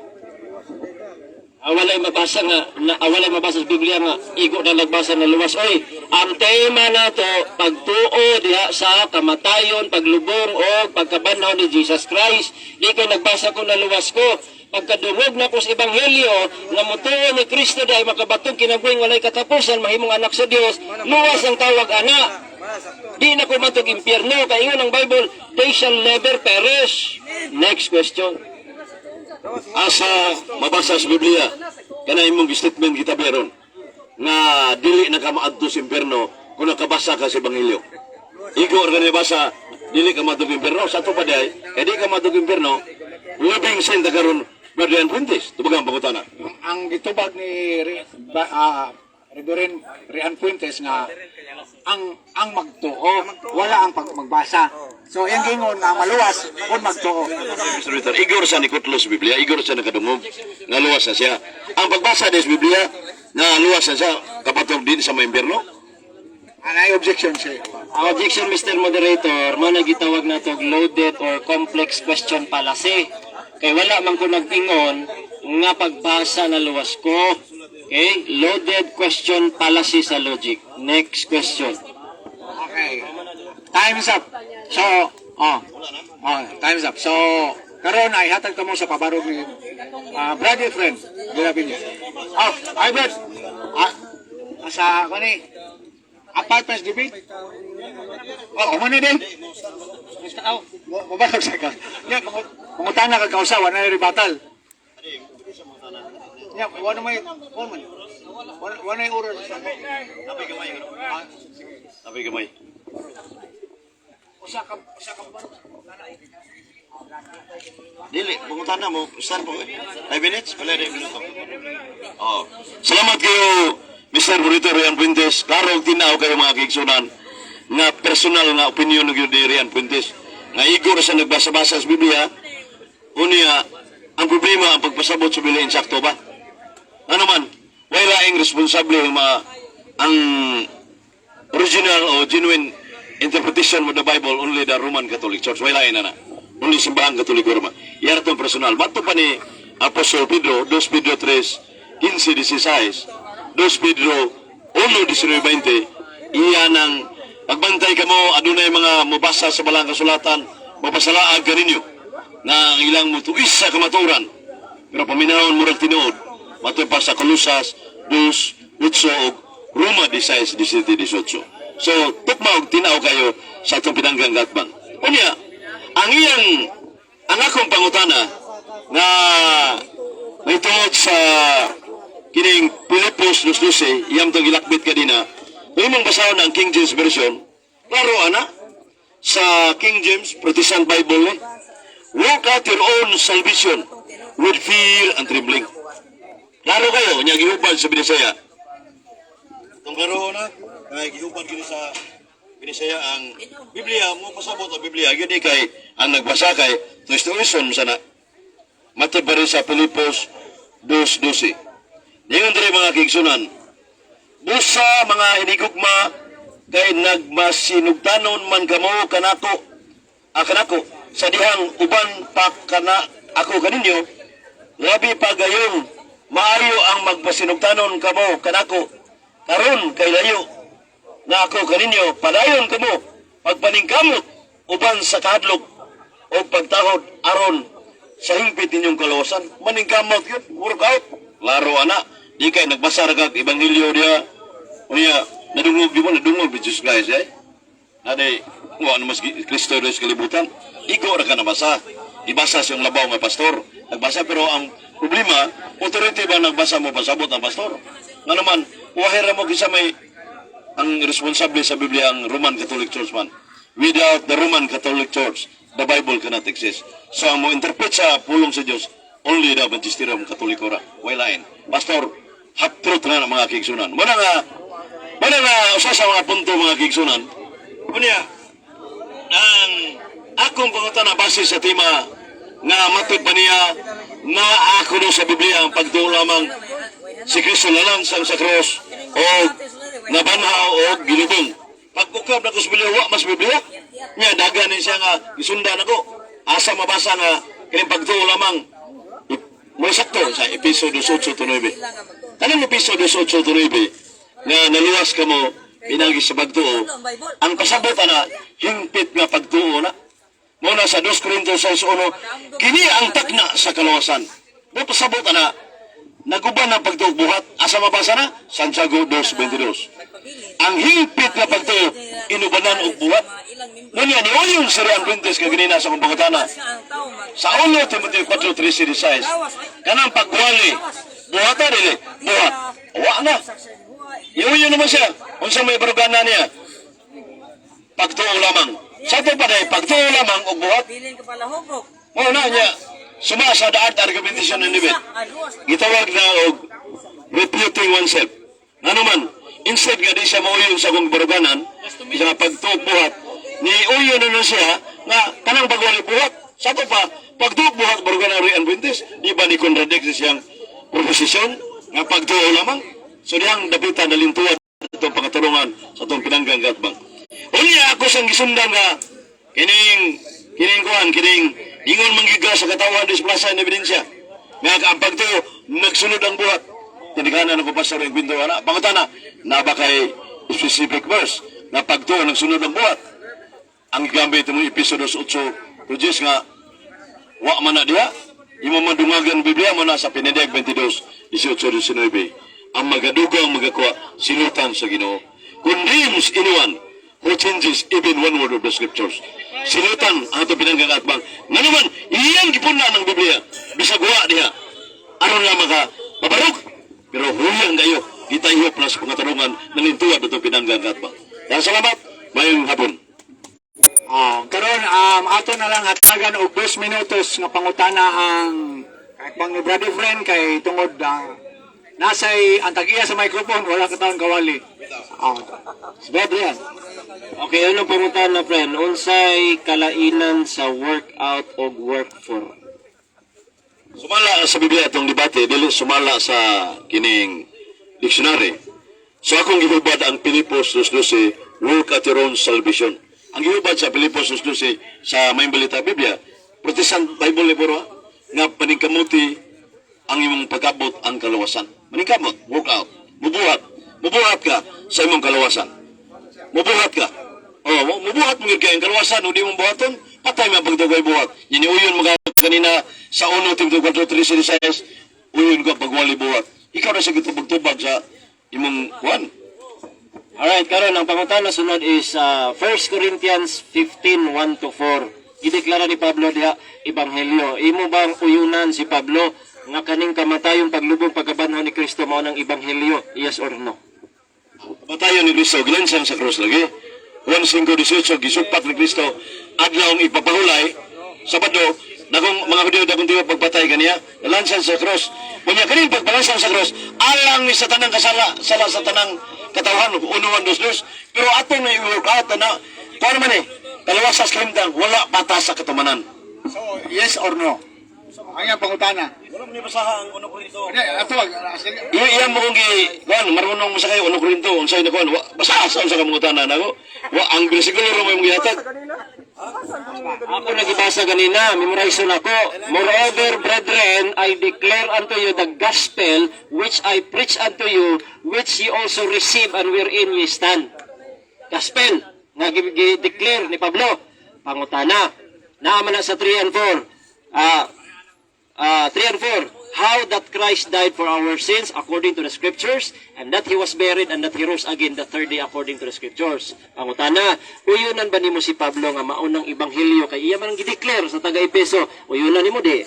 Walay mabasa nga na, walay mabasa sa Biblia nga igo na nagbasa na luwas. Oy, ang tema nato, pagtuo diha sa kamatayon, paglubong o pagkabanhaw ni Jesus Christ. Di kay nagbasa ko na luwas ko. Pagkadungog na ko sa ebanghelyo nga motuo ni Kristo dahil makabatong kinabuhing walay katapusan, mahimong anak sa Dios, luwas ang tawag ana. Di na ko matug impyerno kay ingon ang Bible, they shall never perish. Next question. Asa mabasa sa Biblia kana imong statement kita beron nga dili na ka maadto sa impyerno kung nakabasa ka sa ebanghelyo? Igo ra ni basa, dili ka maadto sa impyerno sa ato pa diay kay di ka maadto sa impyerno. Living sin ta karon, Brother Fuentes, tubagang pangutana. Ang gitubag ni Reverend Rian Fuentes nga ang magtuo, wala ang magbasa. So iyang gingon nga ang maluwas kung magtuo. Mr. Peter, igor sa ni kutlo sa Biblia, igor sa nakadungog, nga luwas na siya. Ang pagbasa sa Biblia, nga luwas na siya, kapatog din sa may impyerno. Anay objection siya. Ang objection, Mr. Moderator, mo na gitawag na to loaded or complex question fallacy. Kay wala man ko nag-ingon nga pagbasa na luwas ko. Okay? Loaded question fallacy sa logic. Next question. Okay. Time's up. So, oh. Oh, time's up. So, karon ay hatag kamo sa pabarog ni brother friend. Grabe niya. Oh, ay Brad. Ah, sa kani apartments debate. Oh, mo ni din. Aw, mabarog sa ka. Ya, mangutana ka kausa wala na rebuttal. Ya, wala may wala man. Wala wala may oras sa. Ah, Sabi gamay. Usa ka Dili, pangutana mo, saan po? 5 minutes? Wala rin minuto. Oh. Salamat kayo, Mr. Burrito Rian Fuentes. Klaro tinaw kayo, mga kigsunan, nga personal nga opinion ng ni Rian Fuentes. Nga igor sa nagbasa-basa sa Biblia, unya, ang problema ang pagpasabot sa Biblia insakto ba? Ano man, wala laing responsable ang mga ang original o genuine interpretation of the Bible, only the Roman Catholic Church. Wala na na. Only simbahan Katoliko Roma. Yara itong personal. Bato pa ni Apostol Pedro, 2 Pedro 3, 15, 16, 2 Pedro 1, 19, 20, iyan ang pagbantay kamo, adunay mga mabasa sa balang kasulatan, mapasalaag kaninyo, na ang ilang mutuis sa kamaturan, pero paminahon murag tinuod, matoy pa sa Colosas 2, 8 ug Roma 16, 17, 18. So, tukma og tinaw kayo sa atong pinanggang gatbang. Unya, ang iyang, ang akong pangutana nga may tuod sa kining Pilipos 2:12, iyang tong gilakbit kanina, kung imong basahon ang King James Version, klaro ana, sa King James Protestant Bible, eh, "Work out your own salvation with fear and trembling." Klaro kayo, nya gihubad sa Binisaya. Itong klaro na, kay gihubad gini sa Binisaya ang Biblia, mo pasabot ang Biblia, gyud kay ang nagbasa kay tuis-tuison sana. Matod pa rin sa Pilipos 2:12. Ningon diri, mga kigsunan, "Busa, mga hinigugma, kay nagmasinugtanon man kamo kanako, kanako sa dihang uban pa kana ako kaninyo, labi pa gayong maayo ang magpasinugtanon kamo kanako karon kay layo na ako kaninyo. Padayon kamo pagpaningkamot uban sa kahadlok o pagtahod aron sa hingpit ninyong kalawasan." Maningkamot yun, work out. Laro ana, di kay nagbasa ra kag ebanghelyo diha. Unya, nadungog di mo, nadungog ni Jesus Christ eh. Ade, wa na mas Kristo sa kalibutan. Igo ra ka nabasa. Ibasa siyang labaw nga pastor. Nagbasa pero ang problema, authority ba nagbasa mo pasabot ang pastor? Nga naman, wahira mo kinsa may ang responsable sa Biblia, ang Roman Catholic Church man. Without the Roman Catholic Church, the Bible cannot exist. So ang mo interpret sa pulong sa Dios, only the Magisterium Katoliko ra. Way lain. Pastor, half truth na ng mga kigsunan. Muna nga usa sa mga punto, mga kigsunan. Unya, ang akong pangutana base sa tema nga matod pa niya na ako no sa Biblia ang pagtuo lamang si Kristo nalansang sa cross o nabanhaw o gilubong. Pag-ukab na ko sa Biblia, wa mas Biblia. Nga, dagan ni siya nga gisundan ako. Asa mabasa nga kining pagtuo lamang Mo sakto sa Epeso 2:8-9. Kanang Epeso 2:8-9 nga naluwas kamo pinagi sa pagtuo. Ang pasabot ana, hingpit nga pagtuo na. Mo na sa 2 Corinto 6:1, kini ang takna sa kaluwasan. Mo pasabot ana, naguban ang pagtuo buhat. Asa mabasa na? Santiago 2:22. Ang hingpit nga pagtuo, inubanan og buhat. Ngunya ni uyon si Rian Fuentes nga ganina sa akong pangutana. Sa 1 Timoteo 4:13-16, kanang pagwali, buhata dili, buhat. Wa na. Iuyon naman siya. Unsa may barugana niya? Pagtuo lamang. Sa ito pa day, pagtuo lamang og buhat. Bilin ka pala hugok. Mao na niya. Suma sa the art argumentation and debate. Gitawag na og refuting oneself. Ngano man, instead nga di siya mauyon sa akong baruganan, isa nga pagtuog buhat, ni uyon na siya nga kanang pagwali buhat. Sa ato pa, pagtuog buhat baruganan Rian Fuentes, di ba ni contradict siyang proposition nga pagtuo lamang? So dihang dapitan nalintuan itong pangatulungan sa itong pinanggang gatbang. Unya ako siyang gisundan nga kining kining kuan, kining ingon manggiga sa katawan des plaza en ebidensya nga ang pagtuo nagsunod ang buhat. Tinikanan ako, Pastor, ang kwento ana. Pangutana na ba kay specific verse nga pagtuo nagsunod ang buhat? Ang gigamit mo Episodo 8 Rogers nga wa man na diha, imo man dungagan Biblia mo na sa Pinedeg 22 18 19, ang magadugang magakuha silutan sa Ginoo. Condemns anyone who changes even one word of the scriptures. Silutan ang ato pinanggang atbang. Nga naman, iyang gipuna ng Biblia. Bisag wa diha. Aron lang maka mabarog. Pero huyang kayo, gitayop na sa pangatarungan na nintuwad itong pinanggang atbang. Dahil salamat, mayong hapon. Ah, karon ato na lang hatagan og 2 minutos nga pangutana ang kaatbang ni Brother Friend kay tungod nasay ang tag-iya sa microphone, wala ka taon kawali. Si Brother yan. Okay, ano pangutana, friend? Unsay kalainan sa workout o work for? Sumala sa Biblia itong debate, dili sumala sa kining dictionary. So akong gihubad ang Pilipos 2:12, work at your own salvation. Ang gihubad sa Pilipos 2:12 sa Maayong Balita Biblia, Protestant Bible libro, nga paningkamuti ang imong pagabot ang kaluwasan. Maningkamot, work out, mubuhat. Mubuhat ka sa imong kaluwasan. Mubuhat ka. Oh, mubuhat mo gyud kay ang kaluwasan, ug di mo buhaton, patay man pagdugay buhat. Yun uyon mga kanina sa 1 Timoteo 4:36, uyon ka pagwali buhat. Ikaw na sa gitubag-tubag sa imong kuan. Alright, karon ang pangutana sunod is 1 Corinthians 15:1 to 4. Gideklara ni Pablo diha ebanghelyo. Imo bang uyunan si Pablo nga kaning kamatayon, paglubong, pagkabanhaw ni Kristo mao nang ebanghelyo? Yes or no? Patayon ni Kristo, gilansang sa krus lagi. Juan 5:18, gisupat ni Kristo, adlaw ang ipapahulay, Sabado, dagong mga Hudyo, dagong tiwa pagpatay kaniya, nalansan sa krus. Unya kaning pagpalansan sa krus, alang ni sa tanang kasala, sala sa tanang katawhan, unuhan dos dos. Pero ato na i-work out na, kuha naman eh, kalawas sa kahimtang, wala pata sa katumanan. So, yes or no? Ang iyang pangutana. Wala mo ni basaha ang 1 Corinto. Hindi, ato, sige. Iya iya mo kung gi kuan marunong mo sa kayo 1 Korinto unsay na kuan wa basta sa unsa ka mangutana nako. Wa ang bersikulo ra mo imong gihatag. Ako nagibasa ganina, memorize na ako. "Moreover, brethren, I declare unto you the gospel which I preach unto you, which ye also receive and wherein ye stand." Gospel nga gi-declare ni Pablo. Pangutana. Naa man na sa 3 and 4. 3 and 4. How that Christ died for our sins according to the scriptures, and that He was buried, and that He rose again the third day according to the scriptures. Pangutana, uyunan ba nimo si Pablo nga maunang ebanghelyo kay iya man ang gideclare sa taga-Epeso? Uyunan nimo di?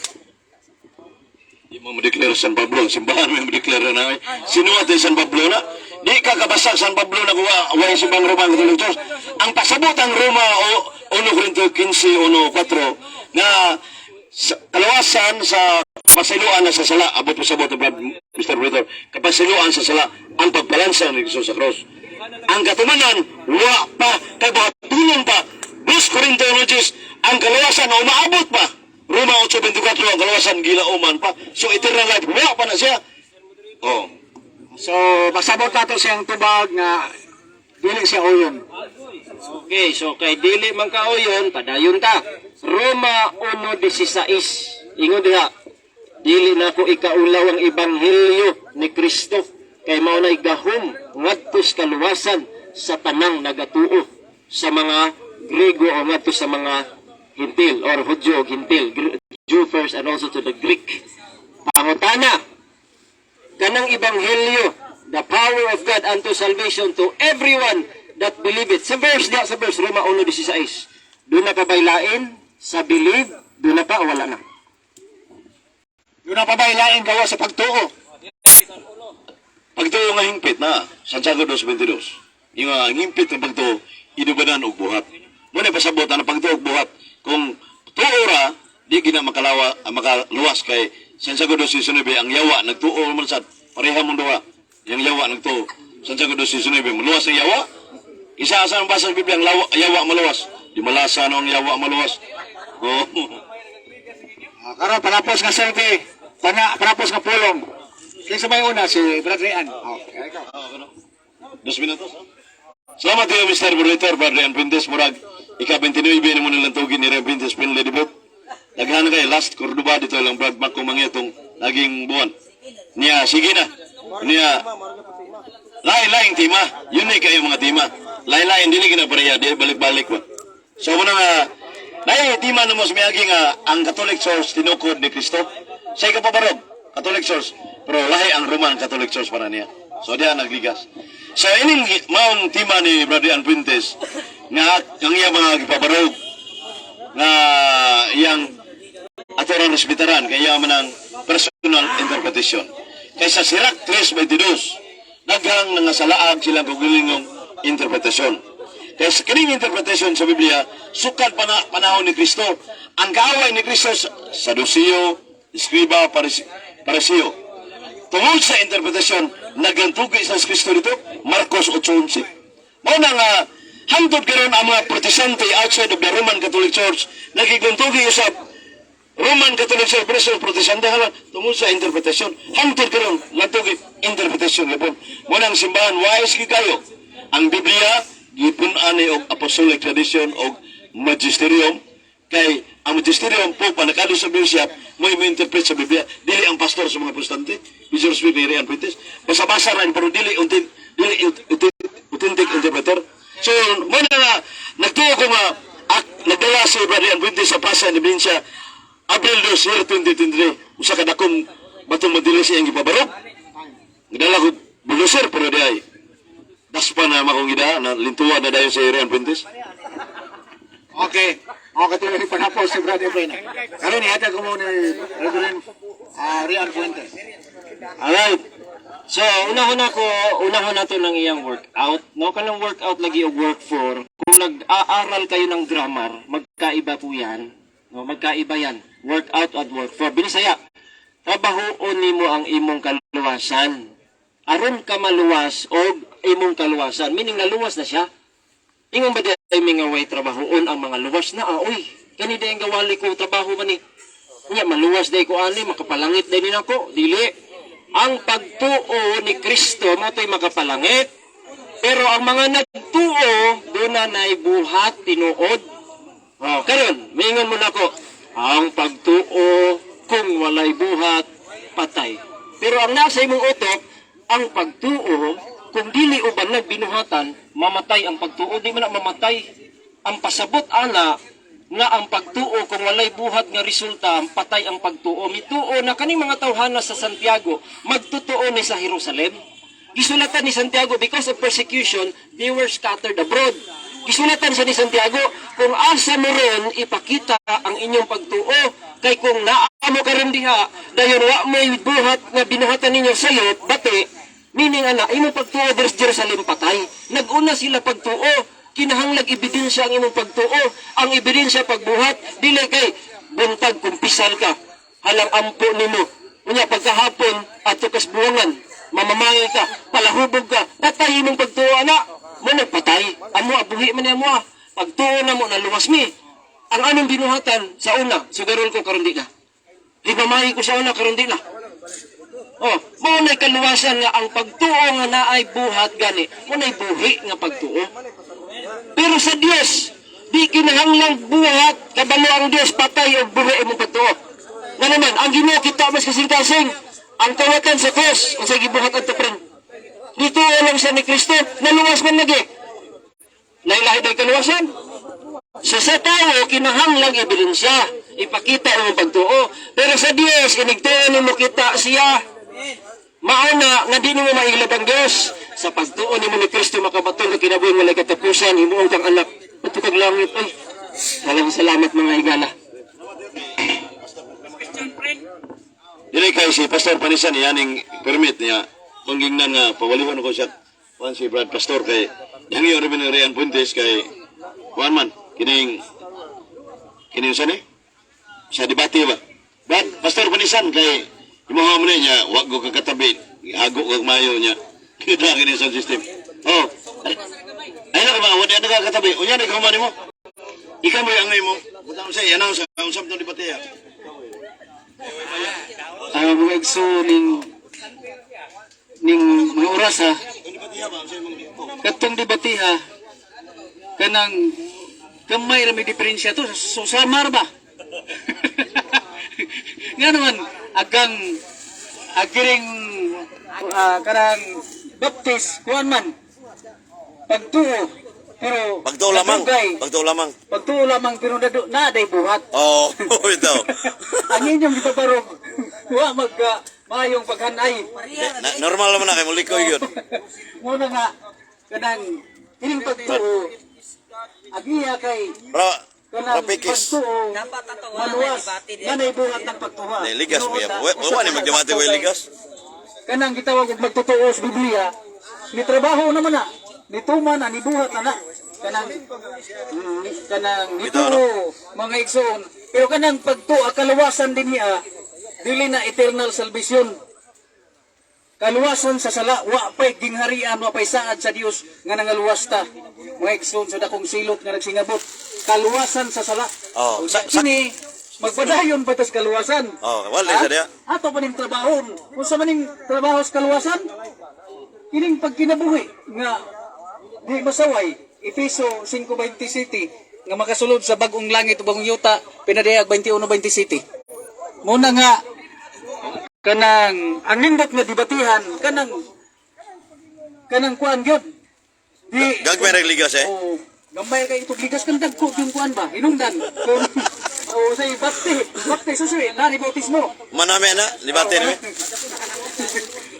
Di mo mo-declare San Pablo, simbahan mo mo-declare na. Sino ate San Pablo na? Di ka kabasa San Pablo na kuwa way simbang Roma Katolik Church. Ang pasabot ang Roma o 1 Corinto 15:1-4 nga sa, kalawasan sa kapasiluan na sa sala, abot mo sabot, Brad, Mr. Brother, kapasiluan sa sala ang pagbalansa ni Jesus sa cross. Ang katumanan, wa pa, kay buhatunon pa. 2 Corinto 1, ang kalawasan na umaabot pa. Roma 8:24, ang kalawasan gilauman pa. So eternal life, wa pa na siya. Oh. So, pasabot nato siyang tubag nga dili siya uyon. Okay, so kay dili man kauyon, padayon ta. Roma 1:16. Ingon diha. Dili nako ikaulaw ang ebanghelyo ni Kristo kay mao nay gahom ngadto sa kaluwasan sa tanang nagatuo, sa mga Griego o ngadto sa mga Hintil or Hudyo o Hintil, Jew first and also to the Greek. Pangutana, kanang ebanghelyo, the power of God unto salvation to everyone that believe it. Sa verse diya, sa verse Roma 1:16. Duna pa bay lain sa believe? Duna pa o wala na? Duna pa bay lain gawa sa pagtuo? Pagtuo nga hingpit na, Santiago 2.22. Yung ang hingpit ng pagtuo, inubanan og buhat. Muna pasabot ang pagtuo og buhat. Kung tuo ra, di gina makalawa, makaluwas kay Santiago 2.19, ang yawa, nagtuo man sad, pareha mong duha. Yung yawa nagtuo. Santiago 2.19, maluwas ang yawa. Isa asa ang basa sa Biblia, ang lawa, yawa maluwas. Di malasa no ang yawa maluwas. Oh. Ah, karon panapos nga survey, panapos nga pulong. Kinsa may una, si Brad Rian? Okay, ikaw. 2 minutos. Ha? Salamat kayo, Mr. Moderator, Brad Rian Fuentes, murag, ika-29 na mo nilang tugin ni Rian Fuentes, Finlay Debut. Daghan na kayo, last Cordoba dito lang, Brad Marco Mangetong, laging buwan. Niya, sige na. Niya, lain-lain tema. Yun na kayo mga tema. Lain-lain, dili gina pareha, di balik-balik ba. So, muna nga, lain tema na mo sa miyagi nga, ang Catholic Church tinukod ni Kristo. Sa ikapabarog, Catholic Church. Pero lahi ang Roman Catholic Church para niya. So, diya nagligas. So, ining maong tema ni Brother Ian Fuentes, nga ang iya mga gipabarog, nga iyang ato ra respetaran kay iya man ang personal interpretation. Kaysa Sirach 3.22, daghang nangasalaag silang kaugalingong interpretasyon. Kaya sa kining interpretation sa Biblia, sukad pa na panahon ni Kristo. Ang kaaway ni Kristo, Saduceo, Escriba, Pariseo. Tungod sa interpretasyon, naglantugi sa Kristo dito, Marcos 8.11. Mao na nga, hangtod karon ang mga Protestante outside of the Roman Catholic Church, nagiglantugi usab Roman Catholic Church, pero Protestante hala, tungod sa interpretasyon, hangtod karon lantugi interpretasyon gapon. Mao na ang simbahan wise gyud kayo. Ang Biblia gipun-an ni og apostolic tradition og magisterium, kay ang magisterium po panakado sa bishop mo interpret sa Biblia, dili ang pastor sa mga Protestante. Bishop Smith ni Rian Fuentes basa-basa ra ni, pero dili authentic interpreter. So mo na nga nagtuo ko nga nagdala si Brother Rian Fuentes sa Pasa ni Ebidensya April 2 year 2023, usa ka dakong batong madilis iyang gipabarog. Nagdala ko bulldozer, pero di ay daspa na makong gida na lintuwa na dayon sa Rian Fuentes. Okay. Okay, tuloy ni panapos si Brad Efrain. Karon ihatag ko mo ni Reverend Rian Fuentes. Alright. So, unahon na to ng iyang workout. No, kanang workout lagi og work for. Kung nag-aaral kayo ng grammar, magkaiba po yan. No, magkaiba yan. Workout at work for. Binisaya, trabahoon nimo ang imong kaluwasan. Aron ka maluwas og imong kaluwasan. Meaning naluwas na siya. Ingon ba di ay mga way trabahoon ang mga luwas na? Ah, uy, kani di ang gawali ko, trabaho man ni. Nya maluwas day ko ani, makapalangit day ni nako. Dili. Ang pagtuo ni Kristo mo to'y makapalangit. Pero ang mga nagtuo, duna nay buhat tinuod. Oh, karon, mingon mo nako, ang pagtuo kung walay buhat, patay. Pero ang nasa imong utok, ang pagtuo kung dili uban nagbinuhatan, mamatay ang pagtuo. Di man na mamatay. Ang pasabot ana nga ang pagtuo kung walay buhat nga resulta, patay ang pagtuo. Mituo na kaning mga tawhana sa Santiago, magtotoo ni sa Jerusalem. Gisulatan ni Santiago, because of persecution, they were scattered abroad. Gisulatan siya ni Santiago, kung asa mo ron, ipakita ang inyong pagtuo. Kay kung naa mo karon diha, dayon wa mo'y buhat nga binuhatan ninyo sayop, bati, meaning ana, imong pagtuo diri sa Jerusalem patay. Naguna sila pagtuo, kinahanglag ebidensya ang imong pagtuo. Ang ebidensya pagbuhat, dili kay buntag kumpisal ka, halang ampo nimo. Unya pagkahapon ato kas buwangan, mamamangay ka, palahubog ka, patay imong pagtuo ana. Mo nagpatay, amo abuhi man amo ah. Pagtuo na mo naluwas mi. Ang anong binuhatan sa una, sugarol ko karon di na. Himamayi ko sa una karon di na. Oh, mao nay kaluwasan nga ang pagtuo nga naay buhat gani, mo nay buhi nga pagtuo. Pero sa Dios, di kinahanglang buhat, kabalo ang Dios patay og buhi imong pagtuo. Nga naman, ang Ginoo kita mas kasing-kasing. Ang kawatan sa cross, unsay gibuhat adto, friend? Dito lang siya ni Kristo, naluwas man lagi. Lailahi day kaluwasan. So sa tao, kinahanglang ebidensya. Ipakita ang pagtuo. Pero sa Dios, inigtuo nimo kita siya. Mauna nga di nimo mailad ang Dios. Sa pagtuo nimo ni Kristo makabaton ka kinabuhi walay katapusan, himuon kang anak. Adto kag langit ay. Maraming salamat, mga higala. Dili kay si Pastor Panisan yaning permit niya panggingnan nga pawalihon ko siya kuan si Brad Pastor kay hangyo rin ni Rian Puentes kay kuan man kining kining sa ni sa debate ba. Brad Pastor Panisan, kay imuha mo niya wa go kakatabi, hago kag mayo niya kita kini sa system. Oh. Ay na ka ba, wala na katabi. Unya na ka mo. Ikaw mo ang mo. Butang sa i-announce ang usap ng debate ya. Ang mga igso ning mga oras ha, katong debate ha, kanang gamay ra may diferensya to, so samar ba nga naman agang agiring kanang baptist kuan man pagtuo pero Pagtuo lamang. nadugay. Pagtuo lamang. Pagtuo lamang pero na day buhat. Oh, ito. Ang inyong gipabarog wa mag maayong paghanay. Normal naman na kay mulikoy yun. Muna nga kanang kining pagtuo agiya kay Ra kanang Rapikis. pagtuo maluwas nanay buhat ng pagtuwa. Ni ligas mo Tinuod yan. na, Wa usa wa ni ka magdebate kay wa ligas. Kanang gitawag og magtotoo sa Biblia, ni trabaho naman na, ni tuman na, ni buhat na na. Kanang kanang Bitaw, nituo mga igsoon. Pero kanang pagtuo kaluwasan din niya, dili na eternal salvation. Kaluwasan sa sala, wa pa'y gingharian, wa pa'y saad sa Dios nga nangaluwas ta. Mga igsoon sa dakong silot nga nagsingabot. Kaluwasan sa sala. Oh, Ug kini magpadayon pa tas kaluwasan. Oh, wala sa diya. Ato pa ning trabaho. Kung sa maning trabaho sa kaluwasan, kining pagkinabuhi nga di masaway, Efeso 5:27 nga makasulod sa bagong langit ug bagong yuta, pinadayag 21:27. Muna nga kanang ang nindot nga debatihan kanang kanang kuan gyud. Di Gagmay rag ligas eh. Oo. Gamay kay itong ligas kan dagko yung kuan ba? Hinungdan. Kung o say bapti, bapti susuy, na ni bautismo. Manami na debate ni.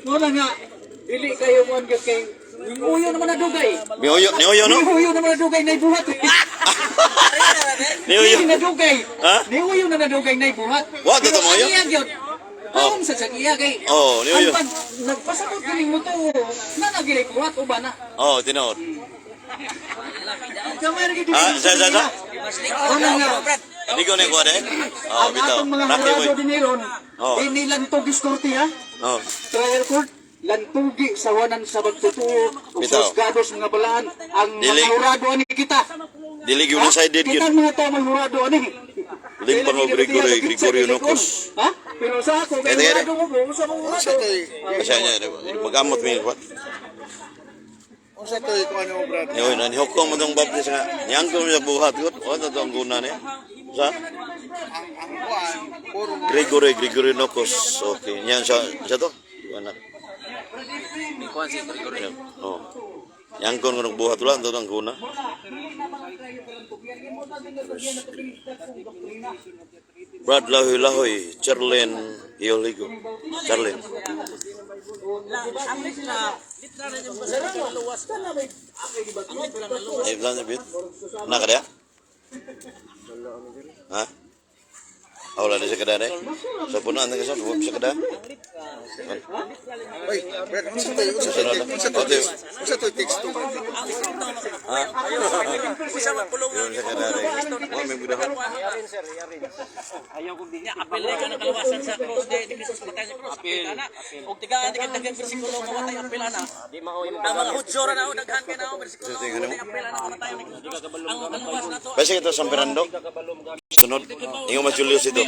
Muna nga dili kayo kuan gyud kay uyo naman na dugay. Niuyo, niuyo no. Niuyo naman na dugay na ibuhat. Niuyo. Dili na dugay. Ha? Niuyo na nadugay na ibuhat. Wa, totoo mo yun? Iya gyud. Taon sa iya kay. Oh, niuyo. Ang pag nagpasabot galing mo to, na nagilay buhat uba na. Oh, tinuod. Gamay ra gyud. Ah, sa sa sa. Muna nga. Di ko ni kuha de. Oh, Ang bitaw. atong mga Raki hurado boy. din ron, Oh. ini lantugis korte ha. Oh. Trial court, lantugi sa wanan sa pagtutuo, ug Bitaw. husgado sa mga balaan, ang Dili. mga hurado ani kita. Dili gyud sided Kita gyud. ang mga tao may hurado ani. Limpang og Gregory, Gregorio Nocos. Ha? Pero sa ako, kay Eh, teka, hurado mo ko, sa akong hurado. Kasi niya magamot mi kuha. Unsa to'y kuan mo, Brad? Niuyo na nihukom mo tong Baptist nga. Niyangko mo sa buhat gud. Oh, to ang guna niya. Sa Ang kuan puro Gregory, Gregory Nocos. Okay, niyan sa sa to. Anak. Oh. Yang kon kon buhat ulan to ang guna. Brad Lahoy Lahoy, Charlene Ioligo. Charlene. Ay, bilang na bit. Nak kada? Ha? Ah, wala na siya kada eh. Sa punan na kasi, huwag siya kada. Oy, Brad, unsa to'y teksto? Ha? Yun siya kada eh. Huwag may budahon. Apel na ka ng kaluwasan sa cross day ni Kristo patay sa cross. Apel ana. Og tigaan di kay daghang bersikulo nga watay apel ana. Ang mga Hudyo ra na o daghan kay na o bersikulo nga watay apel ana kamatayon ni Kristo. Ang kaluwas nato Kasi ito sa Fernando. Sunod. Ingo mas Julius ito.